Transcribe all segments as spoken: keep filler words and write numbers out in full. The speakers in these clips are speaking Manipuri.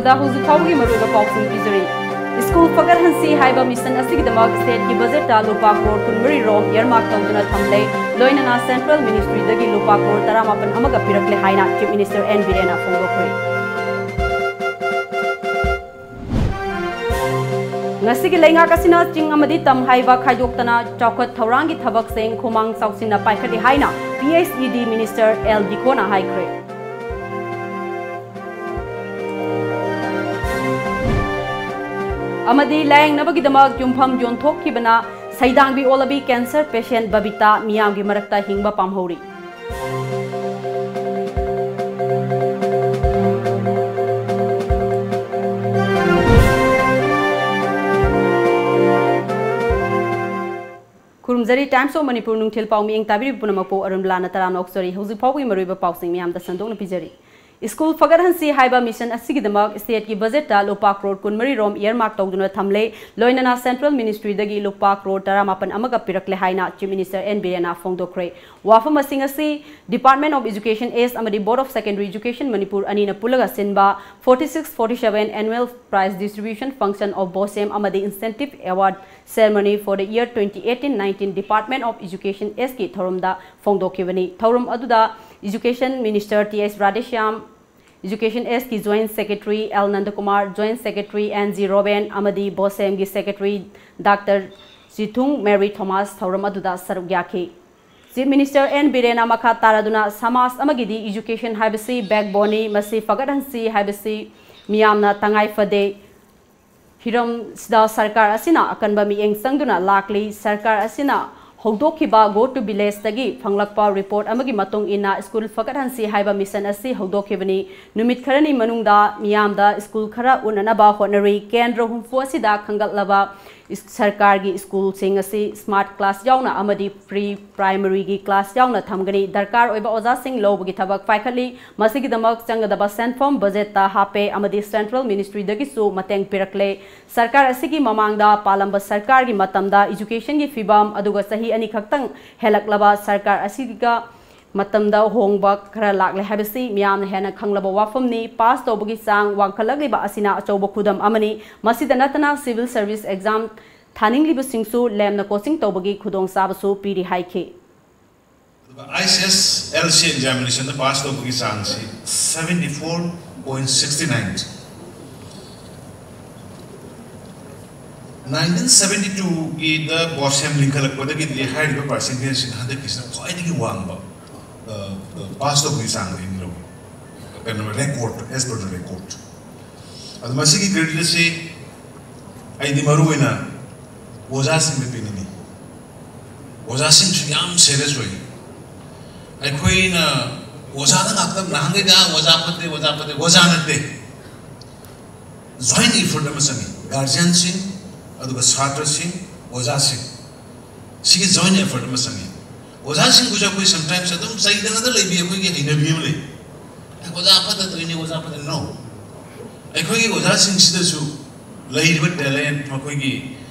ꯗ ꯍꯧꯖꯤꯛ ꯐꯥꯎꯕꯒꯤ ꯃꯔꯨꯑꯣꯏꯕ ꯄꯥꯎꯁꯤꯡ ꯄꯤꯖꯔꯤ꯫ ꯁ꯭ꯀꯨꯜ ꯐꯒꯠꯍꯟꯁꯤ ꯍꯥꯏꯕ ꯃꯤꯁꯟ ꯑꯁꯤꯒꯤꯗꯃꯛ ꯁ꯭ꯇꯦꯠꯀꯤ ꯕꯖꯦꯠꯇ ꯂꯨꯄꯥ ꯀ꯭ꯔꯣꯔ ꯀꯨꯟꯃꯔꯤ ꯔꯣꯝ ꯏꯌꯔꯃꯥꯔꯛ ꯇꯧꯗꯨꯅ ꯊꯝꯂꯦ꯫ ꯂꯣꯏꯅꯅ ꯁꯦꯟꯇ꯭ꯔꯦꯜ ꯃꯤꯅꯤꯁꯇ꯭ꯔꯤꯗꯒꯤ ꯂꯨꯄꯥ ꯀ꯭ꯔꯣꯔ ꯇꯔꯥꯃꯥꯄꯟ ꯑꯃꯒ ꯄꯤꯔꯛꯂꯦ ꯍꯥꯏꯅ ꯆꯤꯐ ꯃꯤꯅꯤꯁꯇꯔ ꯑꯦꯟ ꯕꯤꯔꯦꯟꯅ ꯐꯣꯡꯗꯣꯛꯈ꯭ꯔꯦ꯫ ꯉꯁꯤꯒꯤ ꯂꯩꯉꯥꯛ ꯑꯁꯤꯅ ꯆꯤꯡ ꯑꯃꯗꯤ ꯇꯝ ꯍꯥꯏꯕ ꯈꯥꯏꯗꯣꯛꯇꯅ ꯆꯥꯎꯈꯠ ꯊꯧꯔꯥꯡꯒꯤ ꯊꯕꯛꯁꯤꯡ ꯈꯨꯃꯥꯡ ꯆꯥꯎꯁꯤꯟꯅ ꯄꯥꯏꯈꯠꯂꯤ ꯍꯥꯏꯅ ꯄꯤ ꯑꯩꯆ ꯏ ꯗꯤ ꯃꯤꯅꯤꯁꯇꯔ ꯑꯦꯜ ꯗꯤꯀꯣꯅ ꯍꯥꯏꯈ꯭ꯔꯦ꯫ ꯑꯃꯗꯤ ꯂꯥꯌꯦꯡꯅꯕꯒꯤꯗꯃꯛ ꯌꯨꯝꯐꯝ ꯌꯣꯟꯊꯣꯛꯈꯤꯕꯅ ꯁꯩꯗꯥꯡꯕꯤ ꯑꯣꯜꯂꯕꯤ ꯀꯦꯟꯁꯔ ꯄꯦꯁꯦꯟ ꯕꯕꯤꯇꯥ ꯃꯤꯌꯥꯝꯒꯤ ꯃꯔꯛꯇ ꯍꯤꯡꯕ ꯄꯥꯝꯍꯧꯔꯤ꯫ ꯈꯨꯔꯨꯝꯖꯔꯤ꯫ Times of Manipur ꯅꯨꯡꯊꯤꯜ ꯄꯥꯎ ꯃꯤꯠꯌꯦꯡ ꯇꯥꯕꯤꯔꯤꯕ ꯄꯨꯝꯅꯃꯛꯄꯨ ꯑꯔꯨꯟꯕꯂꯥꯅ ꯇꯔꯥꯝꯅ ꯑꯣꯛꯆꯔꯤ꯫ ꯍꯧꯖꯤꯛ ꯐꯥꯎꯕꯒꯤ ꯃꯔꯨꯑꯣꯏꯕ ꯄꯥꯎꯁꯤꯡ ꯃꯌꯥꯝꯗ ꯁꯟꯗꯣꯛꯅ ꯄꯤꯖꯔꯤ꯫ ꯁ꯭ꯀꯨꯜ ꯐꯒꯠꯍꯟꯁꯤ ꯍꯥꯏꯕ ꯃꯤꯁꯟ ꯑꯁꯤꯒꯤꯗꯃꯛ ꯁ꯭ꯇꯦꯠꯀꯤ ꯕꯖꯦꯠꯇ ꯂꯨꯄꯥ ꯀ꯭ꯔꯣꯔ ꯀꯨꯟꯃꯔꯤ ꯔꯣꯝ ꯏꯌꯔꯃꯥꯔꯛ ꯇꯧꯗꯨꯅ ꯊꯝꯂꯦ꯫ ꯂꯣꯏꯅꯅ ꯁꯦꯟꯇ꯭ꯔꯦꯜ ꯃꯤꯅꯤꯁꯇ꯭ꯔꯤꯗꯒꯤ ꯂꯨꯄꯥ ꯀ꯭ꯔꯣꯔ ꯇꯔꯥꯃꯥꯄꯟ ꯑꯃꯒ ꯄꯤꯔꯛꯂꯦ ꯍꯥꯏꯅ ꯆꯤꯐ ꯃꯤꯅꯤꯁꯇꯔ ꯑꯦꯟ ꯕꯤꯔꯦꯟꯅ ꯐꯣꯡꯗꯣꯛꯈ꯭ꯔꯦ꯫ ꯋꯥꯐꯝ ꯑꯁꯤꯡ ꯑꯁꯤ Department of Education East ꯑꯃꯗꯤ Board of Secondary Education Manipur ꯑꯅꯤꯅ ꯄꯨꯜꯂꯒ ꯁꯤꯟꯕ forty six forty seven Annual Prize Distribution Function of BOSEM ꯑꯃꯗꯤ Incentive Award Ceremony for the year twenty eighteen nineteen Department of Education Eastꯀꯤ ꯊꯧꯔꯝꯗ ꯐꯣꯡꯗꯣꯛꯈꯤꯕꯅꯤ꯫ ꯊꯧꯔꯝ ꯑꯗꯨꯗ Education Minister T S Radheshyam, Education Eastꯀꯤ Joint Secretary L Nandakumar, Joint Secretary N G Roben ꯑꯃꯗꯤ BOSEMꯒꯤ Secretary doctor Chithung Mary Thomas ꯊꯧꯔꯝ ꯑꯗꯨꯗ ꯁꯔꯨꯛ ꯌꯥꯈꯤ꯫ ꯆꯤꯐ ꯃꯤꯅꯤꯁꯇꯔ ꯑꯦꯟ ꯕꯤꯔꯦꯟꯅ ꯃꯈꯥ ꯇꯥꯔꯗꯨꯅ, ꯁꯃꯥꯖ ꯑꯃꯒꯤꯗꯤ education ꯍꯥꯏꯕꯁꯤ backboneꯅꯤ, ꯃꯁꯤ ꯐꯒꯠꯍꯟꯁꯤ ꯍꯥꯏꯕꯁꯤ ꯃꯤꯌꯥꯝꯅ ꯇꯉꯥꯏ ꯐꯗꯦ꯫ ꯍꯤꯔꯝꯁꯤꯗ ꯁꯔꯀꯥꯔ ꯑꯁꯤꯅ ꯑꯀꯟꯕ ꯃꯤꯠꯌꯦꯡ ꯆꯪꯗꯨꯅ ꯂꯥꯛꯂꯤ꯫ ꯁꯔꯀꯥꯔ ꯑꯁꯤꯅ ꯍꯧꯗꯣꯛꯈꯤꯕ Go to Villageꯇꯒꯤ ꯐꯪꯂꯛꯄ report ꯑꯃꯒꯤ ꯃꯇꯨꯡ ꯏꯟꯅ ꯁ꯭ꯀꯨꯜ ꯐꯒꯠꯍꯟꯁꯤ ꯍꯥꯏꯕ ꯃꯤꯁꯟ ꯑꯁꯤ ꯍꯧꯗꯣꯛꯈꯤꯕꯅꯤ꯫ ꯅꯨꯃꯤꯠ ꯈꯔꯅꯤ ꯃꯅꯨꯡꯗ ꯃꯤꯌꯥꯝꯗ ꯁ꯭ꯀꯨꯜ ꯈꯔ ꯎꯠꯅꯅꯕ ꯍꯣꯠꯅꯔꯤ꯫ ꯀꯦꯟꯗ꯭ꯔ ꯍꯨꯝꯐꯨ ꯑꯁꯤꯗ ꯈꯟꯒꯠꯂꯕ ꯏꯁ-, ꯁꯔꯀꯥꯔꯒꯤ ꯁ꯭ꯀꯨꯜꯁꯤꯡ ꯑꯁꯤ smart class ꯌꯥꯎꯅ ꯑꯃꯗꯤ pre primaryꯒꯤ class ꯌꯥꯎꯅ ꯊꯝꯒꯅꯤ꯫ ꯗꯔꯀꯥꯔ ꯑꯣꯏꯕ ꯑꯣꯖꯥꯁꯤꯡ ꯂꯧꯕꯒꯤ ꯊꯕꯛ ꯄꯥꯏꯈꯠꯂꯤ꯫ ꯃꯁꯤꯒꯤꯗꯃꯛ ꯆꯪꯒꯗꯕ ꯁꯦꯟꯐꯝ ꯕꯖꯦꯠꯇ ꯍꯥꯞꯄꯦ ꯑꯃꯗꯤ ꯁꯦꯟꯇ꯭ꯔꯦꯜ ꯃꯤꯅꯤꯁꯇ꯭ꯔꯤꯗꯒꯤꯁꯨ ꯃꯇꯦꯡ ꯄꯤꯔꯛꯂꯦ꯫ ꯁꯔꯀꯥꯔ ꯑꯁꯤꯒꯤ ꯃꯃꯥꯡꯗ ꯄꯥꯜꯂꯝꯕ ꯁꯔꯀꯥꯔꯒꯤ ꯃꯇꯝꯗ educationꯒꯤ ꯐꯤꯕꯝ ꯑꯗꯨꯒ ꯆꯍꯤ ꯑꯅꯤ ꯈꯛꯇꯪ ꯍꯦꯜꯂꯛꯂꯕ ꯁꯔꯀꯥꯔ ꯑꯁꯤꯒ ꯃꯇꯝꯗ ꯑꯍꯣꯡꯕ ꯈꯔ ꯂꯥꯛꯂꯦ ꯍꯥꯏꯕꯁꯤ ꯃꯤꯌꯥꯝꯅ ꯍꯦꯟꯅ ꯈꯪꯂꯕ ꯋꯥꯐꯝꯅꯤ꯫ ꯄꯥꯁ ꯇꯧꯕꯒꯤ ꯆꯥꯡ ꯋꯥꯡꯈꯠꯂꯛꯂꯤꯕ ꯑꯁꯤꯅ ꯑꯆꯧꯕ ꯈꯨꯗꯝ ꯑꯃꯅꯤ꯫ ꯃꯁꯤꯗ ꯅꯠꯇꯅ civil service exam ꯊꯥꯅꯤꯡꯂꯤꯕꯁꯤꯡꯁꯨ ꯂꯦꯝꯅ coaching ꯇꯧꯕꯒꯤ ꯈꯨꯗꯣꯡꯆꯥꯕꯁꯨ ꯄꯤꯔꯤ ꯍꯥꯏꯈꯤ꯫ ꯑꯗꯨꯒ I C S L C examination the pass ꯇꯧꯕꯒꯤ ꯆꯥꯡꯁꯤ seventy four point sixty nine꯫ Nineteen seventy two ꯒꯤꯗ ꯕꯣꯁꯦꯝ ꯂꯤꯡꯈꯠꯂꯛꯄꯗꯒꯤꯗꯤ ꯍꯥꯏꯔꯤꯕ percentage ꯁꯤꯅ ꯍꯟꯗꯛꯀꯤꯁꯤꯅ ꯈ꯭ꯋꯥꯏꯗꯒꯤ ꯋꯥꯡꯕ ꯄꯥꯁ ꯇꯧꯕꯒꯤ ꯆꯥꯡ ꯑꯣꯏꯅ ꯂꯧꯏ꯫ ꯀꯩꯅꯣ, record, as per the record꯫ ꯑꯗꯨ ꯃꯁꯤꯒꯤ credit ꯑꯁꯤ ꯑꯩꯗꯤ ꯃꯔꯨ ꯑꯣꯏꯅ ꯑꯣꯖꯥꯁꯤꯡꯗ ꯄꯤꯅꯤꯡꯏ꯫ ꯑꯣꯖꯥꯁꯤꯡꯁꯨ ꯌꯥꯝ serious ꯑꯣꯏ꯫ ꯑꯩꯈꯣꯏꯅ ꯑꯣꯖꯥꯗ ꯉꯥꯛꯇ ꯅꯍꯥꯟꯈꯩꯗ "ꯑꯣꯖꯥ ꯐꯠꯇꯦ, ꯑꯣꯖꯥ ꯐꯠꯇꯦ", ꯑꯣꯖꯥ ꯅꯠꯇꯦ꯫ Joint effort ꯑꯃ ꯆꯪꯉꯤ꯫ Guardian ꯁꯤꯡ, ꯑꯗꯨꯒ ꯁꯥꯇ꯭ꯔꯁꯤꯡ, ꯑꯣꯖꯥꯁꯤꯡ, ꯁꯤꯒꯤ joint effort ꯑꯃ ꯆꯪꯉꯤ꯫ ꯑꯣꯖꯥꯁꯤꯡꯕꯨꯁꯨ ꯑꯩꯈꯣꯏ sometimes ꯑꯗꯨꯝ ꯆꯩꯗꯅꯗ ꯂꯩꯕꯤ ꯑꯩꯈꯣꯏꯒꯤ ꯍꯩꯅꯕꯤ ꯑꯃ ꯂꯩ꯫ "ꯑꯦ, ꯑꯣꯖꯥ ꯐꯠꯇ ꯇꯧꯔꯤꯅꯤ, ꯑꯣꯖꯥ ꯐꯠꯇ", no꯫ ꯑꯩꯈꯣꯏꯒꯤ ꯑꯣꯖꯥꯁꯤꯡꯁꯤꯗꯁꯨ ꯂꯩꯔꯤꯕ talent, ꯃꯈꯣꯏꯒꯤ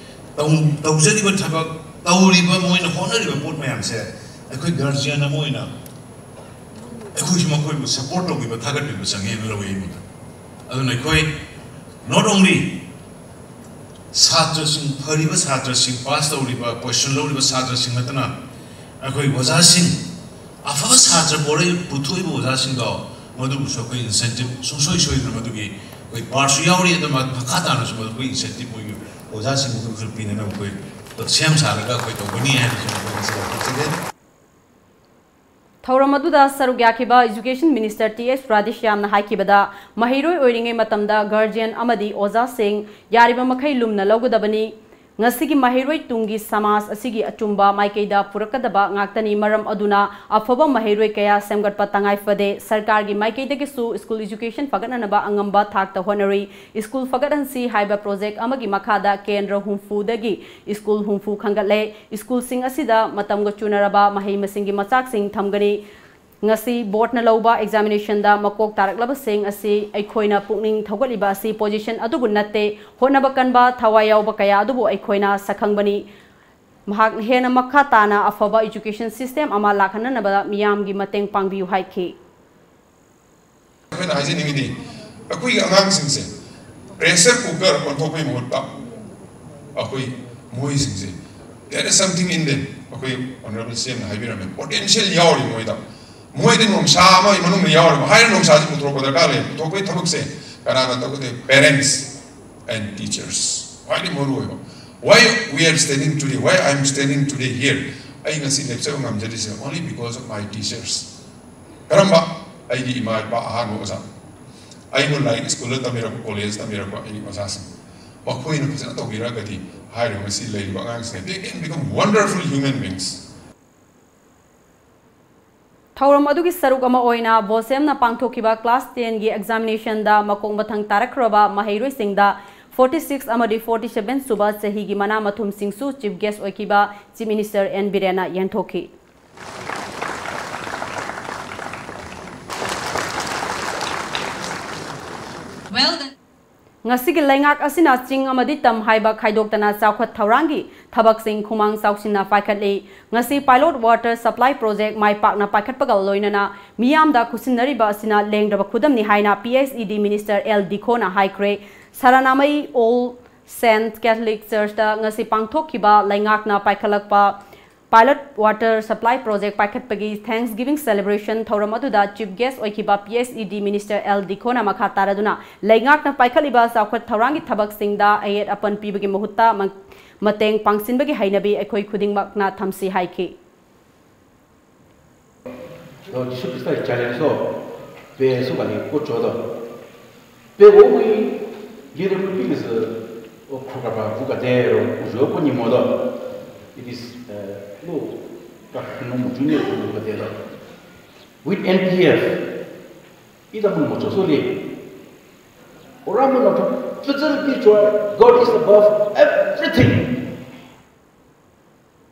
ꯇꯧ-, ꯇꯧꯖꯔꯤꯕ ꯊꯕꯛ, ꯇꯧꯔꯤꯕ, ꯃꯣꯏꯅ ꯍꯣꯠꯅꯔꯤꯕ ꯄꯣꯠ ꯃꯌꯥꯝꯁꯦ ꯑꯩꯈꯣꯏ guardian ꯑꯃ ꯑꯣꯏꯅ ꯑꯩꯈꯣꯏꯁꯨ ꯃꯈꯣꯏꯕꯨ support ꯇꯧꯕꯤꯕ, ꯊꯥꯒꯠꯄꯤꯕ ꯆꯪꯉꯦꯅ ꯂꯧꯏ ꯑꯩꯉꯣꯟꯗ꯫ ꯑꯗꯨꯅ ꯑꯩꯈꯣꯏ not only ꯁꯥꯇ꯭ꯔꯁꯤꯡ, ꯐꯔꯤꯕ ꯁꯥꯇ꯭ꯔꯁꯤꯡ, ꯄꯥꯁ ꯇꯧꯔꯤꯕ, position ꯂꯧꯔꯤꯕ ꯁꯥꯇ꯭ꯔꯁꯤꯡ ꯅꯠꯇꯅ ꯑꯩꯈꯣꯏ ꯑꯣꯖꯥꯁꯤꯡ, ꯑꯐꯕ ꯁꯥꯇ꯭ꯔ ꯄꯣꯔꯛꯏ-, ꯄꯨꯊꯣꯛꯏꯕ ꯑꯣꯖꯥꯁꯤꯡꯗꯣ, ꯃꯗꯨꯕꯨꯁꯨ ꯑꯩꯈꯣꯏ incentive ꯁꯨꯡꯁꯣꯏ ꯁꯣꯏꯗꯅ ꯃꯗꯨꯒꯤ ꯑꯩꯈꯣꯏ part ꯁꯨ ꯌꯥꯎꯔꯤ꯫ ꯑꯗꯨ ꯃ-, ꯃꯈꯥ ꯇꯥꯅꯁꯨ ꯃꯗꯨ ꯑꯩꯈꯣꯏ incentive ꯑꯣꯏꯅ ꯑꯣꯖꯥꯁꯤꯡꯗꯁꯨ ꯄꯤꯅꯅꯕ ꯑꯩꯈꯣꯏ ꯁꯦꯝ ꯁꯥꯔꯒ ꯑꯩꯈꯣꯏ ꯇꯧꯒꯅꯤ ꯍꯥꯏꯕꯁꯤ ꯑꯩꯈꯣꯏ ꯉꯁꯤ ꯋꯥꯐꯝ ꯆꯠꯆꯩ꯫ ꯊꯧꯔꯝ ꯑꯗꯨꯗ ꯁꯔꯨꯛ ꯌꯥꯈꯤꯕ Education Minister ꯇꯤ ꯑꯦꯁ ꯔꯥꯙꯦꯁ꯭ꯌꯥꯝꯅ ꯍꯥꯏꯈꯤꯕꯗ, ꯃꯍꯩꯔꯣꯏ ꯑꯣꯏꯔꯤꯉꯩ ꯃꯇꯝꯗ guardian ꯑꯃꯗꯤ ꯑꯣꯖꯥꯁꯤꯡ ꯌꯥꯔꯤꯕ ꯃꯈꯩ ꯂꯨꯝꯅ ꯂꯧꯒꯗꯕꯅꯤ꯫ ꯉꯁꯤꯒꯤ ꯃꯍꯩꯔꯣꯏ ꯇꯨꯡꯒꯤ ꯁꯃꯥꯖ ꯑꯁꯤꯒꯤ ꯑꯆꯨꯝꯕ ꯃꯥꯏꯀꯩꯗ ꯄꯨꯔꯛꯀꯗꯕ ꯉꯥꯛꯇꯅꯤ꯫ ꯃꯔꯝ ꯑꯗꯨꯅ ꯑꯐꯕ ꯃꯍꯩꯔꯣꯏ ꯀꯌꯥ ꯁꯦꯝꯒꯠꯄ ꯇꯉꯥꯏ ꯐꯗꯦ꯫ ꯁꯔꯀꯥꯔꯒꯤ ꯃꯥꯏꯀꯩꯗꯒꯤꯁꯨ school education ꯐꯒꯠꯅꯅꯕ ꯑꯉꯝꯕ ꯊꯥꯛꯇ ꯍꯣꯠꯅꯔꯤ꯫ School ꯐꯒꯠꯍꯟꯁꯤ ꯍꯥꯏꯕ project ꯑꯃꯒꯤ ꯃꯈꯥꯗ ꯀꯦꯟꯗ꯭ꯔ ꯍꯨꯝꯐꯨꯗꯒꯤ school ꯍꯨꯝꯐꯨ ꯈꯟꯒꯠꯂꯦ꯫ School ꯁꯤꯡ ꯑꯁꯤꯗ ꯃꯇꯝꯒ ꯆꯨꯅꯔꯕ ꯃꯍꯩ ꯃꯁꯤꯡꯒꯤ ꯃꯆꯥꯛꯁꯤꯡ ꯊꯝꯒꯅꯤ꯫ ꯉꯁꯤ board ꯅ ꯂꯧꯕ examination ꯗ ꯃꯀꯣꯛ ꯇꯥꯔꯛꯂꯕꯁꯤꯡ ꯑꯁꯤ ꯑꯩꯈꯣꯏꯅ ꯄꯨꯛꯅꯤꯡ ꯊꯧꯒꯠꯂꯤꯕ ꯑꯁꯤ position ꯑꯗꯨꯕꯨ ꯅꯠꯇꯦ, ꯍꯣꯠꯅꯕ ꯀꯟꯕ, ꯊꯋꯥꯏ ꯌꯥꯎꯕ ꯀꯌꯥ ꯑꯗꯨꯕꯨ ꯑꯩꯈꯣꯏꯅ ꯁꯛꯈꯪꯕꯅꯤ꯫ ꯃꯍꯥꯛꯅ ꯍꯦꯟꯅ ꯃꯈꯥ ꯇꯥꯅ ꯑꯐꯕ education system ꯑꯃ ꯂꯥꯛꯍꯟꯅꯅꯕ ꯃꯤꯌꯥꯝꯒꯤ ꯃꯇꯦꯡ ꯄꯥꯡꯕꯤꯌꯨ ꯍꯥꯏꯈꯤ꯫ ꯑꯩꯈꯣꯏꯅ ꯍꯥꯏꯖꯅꯤꯡꯉꯤꯗꯤ, ꯑꯩꯈꯣꯏꯒꯤ ꯑꯉꯥꯡꯁꯤꯡꯁꯦ pressure cooker ꯑꯣꯟꯊꯣꯛꯄꯒꯤ ꯃꯍꯨꯠꯇ ꯑꯩꯈꯣꯏ ꯃꯣꯏꯁꯤꯡꯁꯦ, there is something in them. ꯑꯩꯈꯣꯏ honourable C M ꯅ ꯍꯥꯏꯕꯤꯔꯝꯃꯦ, potential ꯌꯥꯎꯔꯤ ꯃꯣꯏꯗ꯫ ꯃꯣꯏꯗꯤ ꯅꯣꯡꯁꯥ ꯑꯃꯒꯤ ꯃꯅꯨꯡꯗ ꯌꯥꯎꯔꯤꯕ, ꯍꯥꯏꯔꯤꯕ ꯅꯣꯡꯁꯥꯁꯤ ꯄꯨꯊꯣꯔꯛꯄ ꯗꯔꯀꯥꯔ ꯂꯩ꯫ ꯄꯨꯊꯣꯔꯛꯄꯒꯤ ꯊꯕꯛꯁꯦ ꯀꯅꯥꯅ ꯇꯧꯒꯗꯒꯦ? Parents and teachers, ꯈ꯭ꯋꯥꯏꯗꯒꯤ ꯃꯔꯨ ꯑꯣꯏꯕ꯫ Why we are standing today, why I am standing today here? ꯑꯩ ꯉꯁꯤ ꯂꯦꯞꯆꯕ ꯉꯝꯖꯔꯤꯁꯦ only because of my teachers. ꯀꯔꯝꯕ? ꯑꯩꯒꯤ ꯏꯃꯥ ꯏꯄꯥ ꯑꯍꯥꯟꯕ ꯑꯣꯖꯥ, ꯑꯩꯕꯨ ꯂꯥꯏꯔꯤꯛ ꯁ꯭ꯀꯨꯜꯗ ꯇꯝꯕꯤꯔꯛꯄ, ꯀꯣꯂꯦꯖ ꯇꯝꯕꯤꯔꯛꯄ ꯑꯩꯒꯤ ꯑꯣꯖꯥꯁꯤꯡ, ꯃꯈꯣꯏꯅ ꯐꯖꯅ ꯇꯧꯕꯤꯔꯒꯗꯤ ꯍꯥꯏꯔꯤꯕ ꯉꯁꯤ ꯂꯩꯔꯤꯕ ꯑꯉꯥꯡꯁꯤꯡ, they can become wonderful human beings. ꯊꯧꯔꯝ ꯑꯗꯨꯒꯤ ꯁꯔꯨꯛ ꯑꯃ ꯑꯣꯏꯅ ꯕꯣꯁꯦꯝꯅ ꯄꯥꯡꯊꯣꯛꯈꯤꯕ class ten ꯒꯤ examination ꯗ ꯃꯀꯣꯛ ꯃꯊꯪ ꯇꯥꯔꯛꯈ꯭ꯔꯕ ꯃꯍꯩꯔꯣꯏꯁꯤꯡꯗ forty six ꯑꯃꯗꯤ forty seven ꯁꯨꯕ ꯆꯍꯤꯒꯤ ꯃꯅꯥ ꯃꯊꯨꯝꯁꯤꯡꯁꯨ chief guest ꯑꯣꯏꯈꯤꯕ Chief Minister N ꯕꯤꯔꯦꯟꯅ ꯌꯦꯟꯊꯣꯛꯈꯤ꯫ Well done. ꯉꯁꯤꯒꯤ ꯂꯩꯉꯥꯛ ꯑꯁꯤꯅ ꯆꯤꯡ ꯑꯃꯗꯤ ꯇꯝ ꯍꯥꯏꯕ ꯈꯥꯏꯗꯣꯛꯇꯅ ꯆꯥꯎꯈꯠ ꯊꯧꯔꯥꯡꯒꯤ ꯊꯕꯛꯁꯤꯡ ꯈꯨꯃꯥꯡ ꯆꯥꯎꯁꯤꯟꯅ ꯄꯥꯏꯈꯠꯂꯤ꯫ ꯉꯁꯤ pilot water supply project ꯃꯥꯏ ꯄꯥꯛꯅ ꯄꯥꯏꯈꯠꯄꯒ ꯂꯣꯏꯅꯅ ꯃꯤꯌꯥꯝꯗ ꯈꯨꯠꯁꯤꯟꯅꯔꯤꯕ ꯑꯁꯤꯅ ꯂꯦꯡꯗ꯭ꯔꯕ ꯈꯨꯗꯝꯅꯤ ꯍꯥꯏꯅ P H E D minister L ꯗꯤꯈꯣꯅ ꯍꯥꯏꯈ꯭ꯔꯦ꯫ ꯁꯔꯅꯥꯃꯩ All Saint Catholic Church ꯇ ꯉꯁꯤ ꯄꯥꯡꯊꯣꯛꯈꯤꯕ ꯂꯩꯉꯥꯛꯅ ꯄꯥꯏꯈꯠꯂꯛꯄ pilot water supply project ꯄꯥꯏꯈꯠꯄꯒꯤ Thanksgiving celebration ꯊꯧꯔꯝ ꯑꯗꯨꯗ chief guest ꯑꯣꯏꯈꯤꯕ P H E D minister L ꯗꯤꯈꯣꯅ ꯃꯈꯥ ꯇꯥꯔꯗꯨꯅ ꯂꯩꯉꯥꯛꯅ ꯄꯥꯏꯈꯠꯂꯤꯕ ꯆꯥꯎꯈꯠ ꯊꯧꯔꯥꯡꯒꯤ ꯊꯕꯛꯁꯤꯡꯗ ꯑꯌꯦꯠ ꯑꯄꯟ ꯄꯤꯕꯒꯤ ꯃꯍꯨꯠꯇ ꯃ-, ꯃꯇꯦꯡ ꯄꯥꯡꯁꯤꯟꯕꯒꯤ ꯍꯩꯅꯕꯤ ꯑꯩꯈꯣꯏ ꯈꯨꯗꯤꯡꯃꯛꯅ ꯊꯝꯁꯤ ꯍꯥꯏꯈꯤ꯫ ꯑꯗꯣ ꯖꯤꯁꯨ ꯈ꯭ꯔꯤꯁꯇꯒꯤ challengeꯗꯣ ꯄꯦꯁꯨ ꯀꯅꯤ ꯀꯣꯠꯆꯣꯗꯣ ꯄꯦꯕꯣꯃꯤ ꯂꯤꯔꯝ ꯄꯤꯒꯁꯨ ꯑꯣ ꯈ꯭ꯔꯣꯀꯥꯕ ꯕꯨꯀꯗꯦꯔꯣ ꯎꯖꯣ ꯀꯣꯅꯤꯃꯣꯗꯣ it is no ꯀꯥꯈꯅꯣ ꯃꯨꯖꯨꯅꯤ ꯕꯨꯀꯗꯦꯔꯣ with N P F ꯏꯗ moon ꯃꯣꯆꯣ Solly ꯑꯣꯔꯥꯃꯨꯅ Fazal ꯄꯤꯆꯣ God is above everything.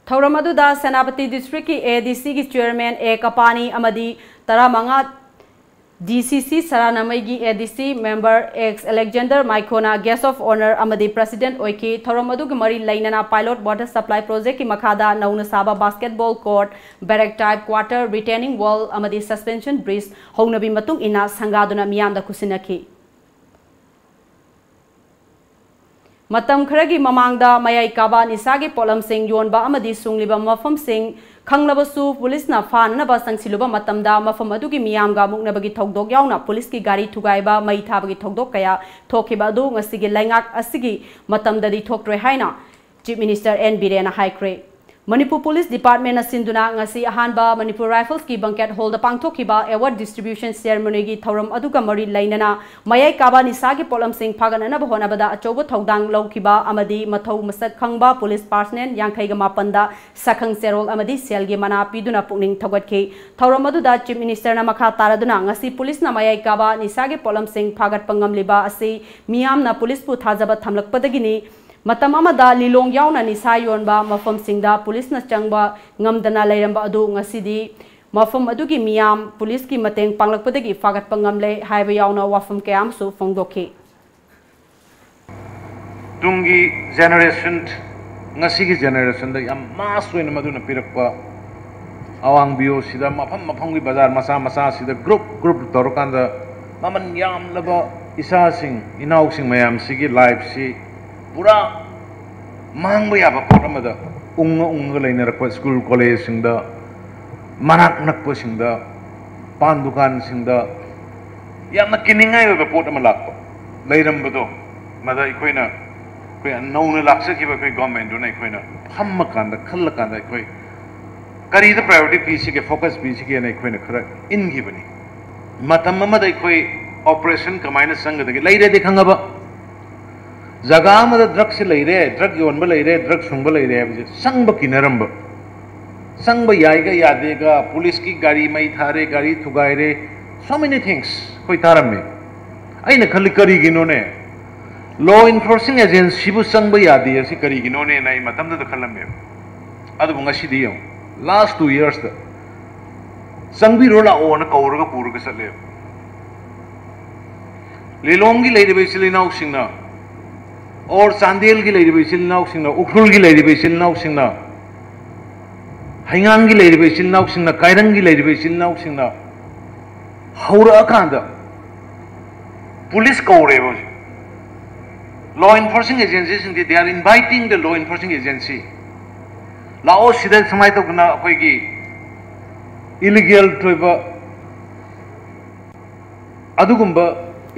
ꯊꯧꯔꯝ ꯑꯗꯨꯗ ꯁꯦꯅꯥꯄꯇꯤ district ꯀꯤ A D C ꯒꯤ chairman A ꯀꯄꯥꯅꯤ ꯑꯃꯗꯤ ꯇꯔꯥꯃꯉꯥ DCC ꯁꯔꯥꯅꯃꯩꯒꯤ ADC member ex Alexander ꯃꯥꯏꯈꯣꯅ guest of honour ꯑꯃꯗꯤ president ꯑꯣꯏꯈꯤ꯫ ꯊꯧꯔꯝ ꯑꯗꯨꯒ ꯃꯔꯤ ꯂꯩꯅꯅ pilot water supply projectꯀꯤ ꯃꯈꯥꯗ ꯅꯧꯅ ꯁꯥꯕ basketball court, barrack type quarter, retaining wall ꯑꯃꯗꯤ suspension bridge ꯍꯧꯅꯕꯤ ꯃꯇꯨꯡ ꯏꯟꯅ ꯁꯪꯒꯥꯗꯨꯅ ꯃꯤꯌꯥꯝꯗ ꯈꯨꯠꯁꯤꯟꯅꯈꯤ꯫ ꯃꯇꯝ ꯈꯔꯒꯤ ꯃꯃꯥꯡꯗ ꯃꯌꯥꯏ ꯀꯥꯕ ꯅꯤꯁꯥꯒꯤ ꯄꯣꯠꯂꯝꯁꯤꯡ ꯌꯣꯟꯕ ꯑꯃꯗꯤ ꯁꯨꯡꯂꯤꯕ ꯃꯐꯝꯁꯤꯡ ꯈꯪꯂꯕꯁꯨ, ꯄꯨꯂꯤꯁꯅ ꯐꯥꯅꯅꯕ ꯆꯪꯁꯤꯜꯂꯨꯕ ꯃꯇꯝꯗ ꯃꯐꯝ ꯑꯗꯨꯒꯤ ꯃꯤꯌꯥꯝꯒ ꯃꯨꯛꯅꯕꯒꯤ ꯊꯧꯗꯣꯛ ꯌꯥꯎꯅ ꯄꯨꯂꯤꯁꯀꯤ ꯒꯥꯔꯤ ꯊꯨꯒꯥꯏꯕ, ꯃꯩ ꯊꯥꯕꯒꯤ ꯊꯧꯗꯣꯛ ꯀꯌꯥ ꯊꯣꯛꯈꯤꯕ ꯑꯗꯨ ꯉꯁꯤꯒꯤ ꯂꯩꯉꯥꯛ ꯑꯁꯤꯒꯤ ꯃꯇꯝꯗꯗꯤ ꯊꯣꯛꯇ꯭ꯔꯦ ꯍꯥꯏꯅ Chief Minister N ꯕꯤꯔꯦꯟꯅ ꯍꯥꯏꯈ꯭ꯔꯦ꯫ ꯃꯅꯤꯄꯨꯔ ꯄꯨꯂꯤꯁ ꯗꯤꯄꯥꯔꯠꯃꯦꯟꯅ ꯁꯤꯟꯗꯨꯅ ꯉꯁꯤ ꯑꯍꯥꯟꯕ ꯃꯅꯤꯄꯨꯔ ꯔꯥꯏꯐꯜꯁꯀꯤ banquet hallꯗ ꯄꯥꯡꯊꯣꯛꯈꯤꯕ award distribution ceremonyꯒꯤ ꯊꯧꯔꯝ ꯑꯗꯨꯒ ꯃꯔꯤ ꯂꯩꯅꯅ ꯃꯌꯥꯏ ꯀꯥꯕ ꯅꯤꯁꯥꯒꯤ ꯄꯣꯠꯂꯝꯁꯤꯡ ꯐꯥꯒꯠꯅꯅꯕ ꯍꯣꯠꯅꯕꯗ ꯑꯆꯧꯕ ꯊꯧꯗꯥꯡ ꯂꯧꯈꯤꯕ ꯑꯃꯗꯤ ꯃꯊꯧ ꯃꯁꯛ ꯈꯪꯕ ꯄꯨꯂꯤꯁ personnel ꯌꯥꯡꯈꯩꯒ ꯃꯥꯄꯟꯗ ꯁꯛꯈꯪ ꯆꯦꯔꯣꯜ ꯑꯃꯗꯤ ꯁꯦꯜꯒꯤ ꯃꯅꯥ ꯄꯤꯗꯨꯅ ꯄꯨꯛꯅꯤꯡ ꯊꯧꯒꯠꯈꯤ꯫ ꯊꯧꯔꯝ ꯑꯗꯨꯗ Chief Ministerꯅ ꯃꯈꯥ ꯇꯥꯔꯗꯨꯅ ꯉꯁꯤ ꯄꯨꯂꯤꯁꯅ ꯃꯌꯥꯏ ꯀꯥꯕ ꯅꯤꯁꯥꯒꯤ ꯄꯣꯠꯂꯝꯁꯤꯡ ꯐꯥꯒꯠꯄ ꯉꯝꯂꯤꯕ ꯑꯁꯤ ꯃꯤꯌꯥꯝꯅ ꯄꯨꯂꯤꯁꯄꯨ ꯊꯥꯖꯕ ꯊꯝꯂꯛꯄꯗꯒꯤꯅꯤ꯫ ꯃꯇꯝ ꯑꯃꯗ ꯂꯤꯂꯣꯡ ꯌꯥꯎꯅ ꯅꯤꯁꯥ ꯌꯣꯟꯕ ꯃꯐꯝꯁꯤꯡꯗ ꯄꯨꯂꯤꯁꯅ ꯆꯪꯕ ꯉꯝꯗꯅ ꯂꯩꯔꯝꯕ ꯑꯗꯨ ꯉꯁꯤꯗꯤ ꯃꯐꯝ ꯑꯗꯨꯒꯤ ꯃꯤꯌꯥꯝ ꯄꯨꯂꯤꯁꯀꯤ ꯃꯇꯦꯡ ꯄꯥꯡꯂꯛꯄꯗꯒꯤ ꯐꯥꯒꯠꯄ ꯉꯝꯂꯦ ꯍꯥꯏꯕ ꯌꯥꯎꯅ ꯋꯥꯐꯝ ꯀꯌꯥ ꯑꯃꯁꯨ ꯐꯣꯡꯗꯣꯛꯈꯤ꯫ ꯇꯨꯡꯒꯤ generation, ꯉꯁꯤꯒꯤ generationꯗ ꯌꯥꯝ mass ꯑꯣꯏꯅ ꯃꯗꯨꯅ ꯄꯤꯔꯛꯄ ꯑꯋꯥꯡ BOCꯗ ꯃꯐꯝ ꯃꯐꯝꯒꯤ ꯕꯖꯥꯔ ꯃꯆꯥ ꯃꯆꯥꯁꯤꯗ group group ꯇꯧꯔꯀꯥꯟꯗ ꯃꯃꯜ ꯌꯥꯝꯂꯕ ꯏꯆꯥꯁꯤꯡ ꯏꯅꯥꯎꯁꯤꯡ ꯃꯌꯥꯝꯁꯤꯒꯤ lifeꯁꯤ ꯄꯨꯔꯥ ꯃꯥꯡꯕ ꯌꯥꯕ ꯄꯣꯠ ꯑꯃꯗ ꯎꯪꯉ ꯎꯪꯉꯒ ꯂꯩꯅꯔꯛꯄ ꯁ꯭ꯀꯨꯜ ꯀꯣꯂꯦꯖꯁꯤꯡꯗ, ꯃꯅꯥꯛ ꯅꯛꯄꯁꯤꯡꯗ, ꯄꯥꯟ ꯗꯨꯀꯥꯟꯁꯤꯡꯗ ꯌꯥꯝꯅ ꯀꯤꯅꯤꯡꯉꯥꯏ ꯑꯣꯏꯕ ꯄꯣꯠ ꯑꯃ ꯂꯥꯛꯄ ꯂꯩꯔꯝꯕꯗꯣ, ꯃꯗ ꯑꯩꯈꯣꯏꯅ, ꯑꯩꯈꯣꯏ ꯅꯧꯅ ꯂꯥꯛꯆꯈꯤꯕ ꯑꯩꯈꯣꯏ governmentꯗꯨꯅ ꯑꯩꯈꯣꯏꯅ ꯐꯝꯃꯀꯥꯟꯗ, ꯈꯜꯂꯀꯥꯟꯗ ꯑꯩꯈꯣꯏ ꯀꯔꯤꯗ priority ꯄꯤꯁꯤꯒꯦ, focus ꯄꯤꯁꯤꯒꯦꯅ ꯑꯩꯈꯣꯏꯅ ꯈꯔ ꯏꯟꯈꯤꯕꯅꯤ꯫ ꯃꯇꯝ ꯑꯃꯗ ꯑꯩꯈꯣꯏ operation ꯀꯃꯥꯏꯅ ꯆꯪꯒꯗꯒꯦ ꯂꯩꯔꯦꯗꯤ ꯈꯪꯉꯕ, ꯖꯒꯥ ꯑꯃꯗ drugꯁꯦ ꯂꯩꯔꯦ, drug ꯌꯣꯟꯕ ꯂꯩꯔꯦ, drug ꯁꯨꯡꯕ ꯂꯩꯔꯦ ꯍꯥꯏꯕꯁꯦ ꯆꯪꯕ ꯀꯤꯅꯔꯝꯕ, ꯆꯪꯕ ꯌꯥꯏꯒ ꯌꯥꯗꯦꯒ, ꯄꯨꯂꯤꯁꯀꯤ ꯒꯥꯔꯤ ꯃꯩ ꯊꯥꯔꯦ, ꯒꯥꯔꯤ ꯊꯨꯒꯥꯏꯔꯦ, so many things ꯑꯩꯈꯣꯏ ꯇꯥꯔꯝꯃꯤ꯫ ꯑꯩꯅ ꯈꯜꯂꯤ, ꯀꯔꯤꯒꯤꯅꯣꯅꯦ, law enforcing agencyꯕꯨ ꯆꯪꯕ ꯌꯥꯗꯦ ꯑꯁꯤ ꯀꯔꯤꯒꯤꯅꯣꯅꯦꯅ ꯑꯩ ꯃꯇꯝꯗꯨꯗ ꯈꯜꯂꯝꯃꯦꯕ꯫ ꯑꯗꯨꯕꯨ ꯉꯁꯤꯗꯤ ꯌꯦꯡꯉꯨ, last two yearsꯇ ꯆꯪꯕꯤꯔꯣ ꯂꯥꯛꯑꯣꯅ ꯀꯧꯔꯒ ꯄꯨꯔꯒ ꯆꯠꯂꯦꯕ꯫ ꯂꯤꯂꯣꯡꯒꯤ ꯂꯩꯔꯤꯕ ꯏꯆꯤꯜ ꯏꯅꯥꯎꯁꯤꯡꯅ, ꯑꯣꯔ ꯆꯥꯟꯗꯦꯜꯒꯤ ꯂꯩꯔꯤꯕ ꯏꯆꯤꯜ ꯏꯅꯥꯎꯁꯤꯡꯅ, ꯎꯈ꯭ꯔꯨꯜꯒꯤ ꯂꯩꯔꯤꯕ ꯏꯆꯤꯜ ꯏꯅꯥꯎꯁꯤꯡꯅ, ꯍꯩꯉꯥꯡꯒꯤ ꯂꯩꯔꯤꯕ ꯏꯆꯤꯜ ꯏꯅꯥꯎꯁꯤꯡꯅ, ꯀꯥꯏꯔꯪꯒꯤ ꯂꯩꯔꯤꯕ ꯏꯆꯤꯜ ꯏꯅꯥꯎꯁꯤꯡꯅ ꯍꯧꯔꯛꯑꯀꯥꯟꯗ ꯄꯨꯂꯤꯁ ꯀꯧꯔꯦꯕ ꯍꯧꯖꯤꯛ꯫ Law enforcing agency ꯁꯤꯡꯗꯤ, they are inviting the law enforcing agency. ꯂꯥꯛꯑꯣ, ꯁꯤꯗ ꯁꯨꯃꯥꯏꯅ ꯇꯧꯗꯅ ꯑꯩꯈꯣꯏꯒꯤ ꯏꯂꯤꯒꯦꯜ ꯑꯣꯏꯕ ꯑꯗꯨꯒꯨꯝꯕ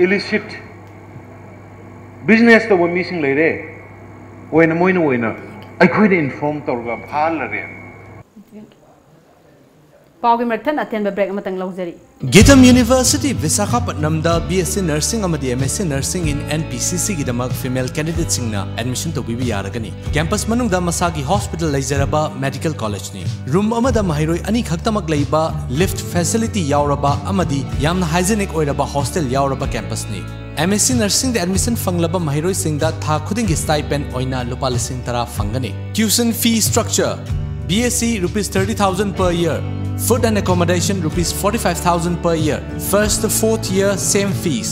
ꯏꯂꯤꯁꯤꯠ ꯕꯤꯖꯤꯅꯦꯁ ꯇꯧꯕ ꯃꯤꯁꯤꯡ ꯂꯩꯔꯦ, ꯑꯣꯏꯅ ꯃꯣꯏꯅ ꯑꯣꯏꯅ ꯑꯩꯈꯣꯏꯗ ꯏꯟꯐꯣꯔꯝ ꯇꯧꯔꯒ ꯐꯥꯍꯜꯂꯔꯦ꯫ ꯄꯥꯎꯒꯤ ꯃꯔꯛ ꯊꯠꯅ ꯑꯇꯦꯟꯕ ꯕ꯭ꯔꯦꯛ ꯑꯃꯇꯪ ꯂꯧꯖꯔꯤ꯫ ꯒꯤꯇꯝ ꯌꯨꯅꯤꯚꯔꯁꯤꯇꯤ ꯕꯤꯁꯥꯈꯥꯄꯠꯅꯝꯗ ꯕꯤ ꯑꯦꯁ ꯁꯤ ꯅꯔꯁꯤꯡ ꯑꯃꯗꯤ ꯑꯦꯝ ꯑꯦꯁ ꯁꯤ ꯅꯔꯁꯤꯡ ꯏꯟ ꯑꯦꯟ ꯄꯤ ꯁꯤ ꯁꯤꯒꯤꯗꯃꯛ ꯐꯤꯃꯦꯜ ꯀꯦꯟꯗꯤꯗꯦꯠꯁꯤꯡꯅ ꯑꯦꯗꯃꯤꯁꯟ ꯇꯧꯕꯤꯕ ꯌꯥꯔꯒꯅꯤ꯫ ꯀꯦꯝꯄꯁ ꯃꯅꯨꯡꯗ ꯃꯁꯥꯒꯤ ꯍꯣꯁꯄꯤꯇꯥꯜ ꯂꯩꯖꯔꯕ ꯃꯦꯗꯤꯀꯦꯜ ꯀꯣꯂꯦꯖꯅꯤ꯫ ꯔꯨꯝ ꯑꯃꯗ ꯃꯍꯩꯔꯣꯏ ꯑꯅꯤꯈꯛꯇꯃꯛ ꯂꯩꯕ, ꯂꯤꯐꯠ ꯐꯦꯁꯤꯂꯤꯇꯤ ꯌꯥꯎꯔꯕ ꯑꯃꯗꯤ ꯌꯥꯝꯅ ꯍꯥꯏꯖꯤꯅꯤꯛ ꯑꯣꯏꯔꯕ ꯍꯣꯁꯇꯦꯜ ꯌꯥꯎꯔꯕ ꯀꯦꯝꯄꯁꯅꯤ꯫ ꯑꯦꯝ ꯑꯦꯁ ꯁꯤ ꯅꯔꯁꯤꯡꯗ ꯑꯦꯗꯃꯤꯁꯟ ꯐꯪꯂꯕ ꯃꯍꯩꯔꯣꯏꯁꯤꯡꯗ ꯊꯥ ꯈꯨꯗꯤꯡꯒꯤ ꯁ꯭ꯇꯥꯏꯄꯦꯟ ꯑꯣꯏꯅ ꯂꯨꯄꯥ ꯂꯤꯁꯤꯡ ꯇꯔꯥ ꯐꯪꯒꯅꯤ꯫ Tuition fee structure: B S C rupees thirty thousand per year, food and accommodation rupees forty-five thousand per year, first to fourth year same fees.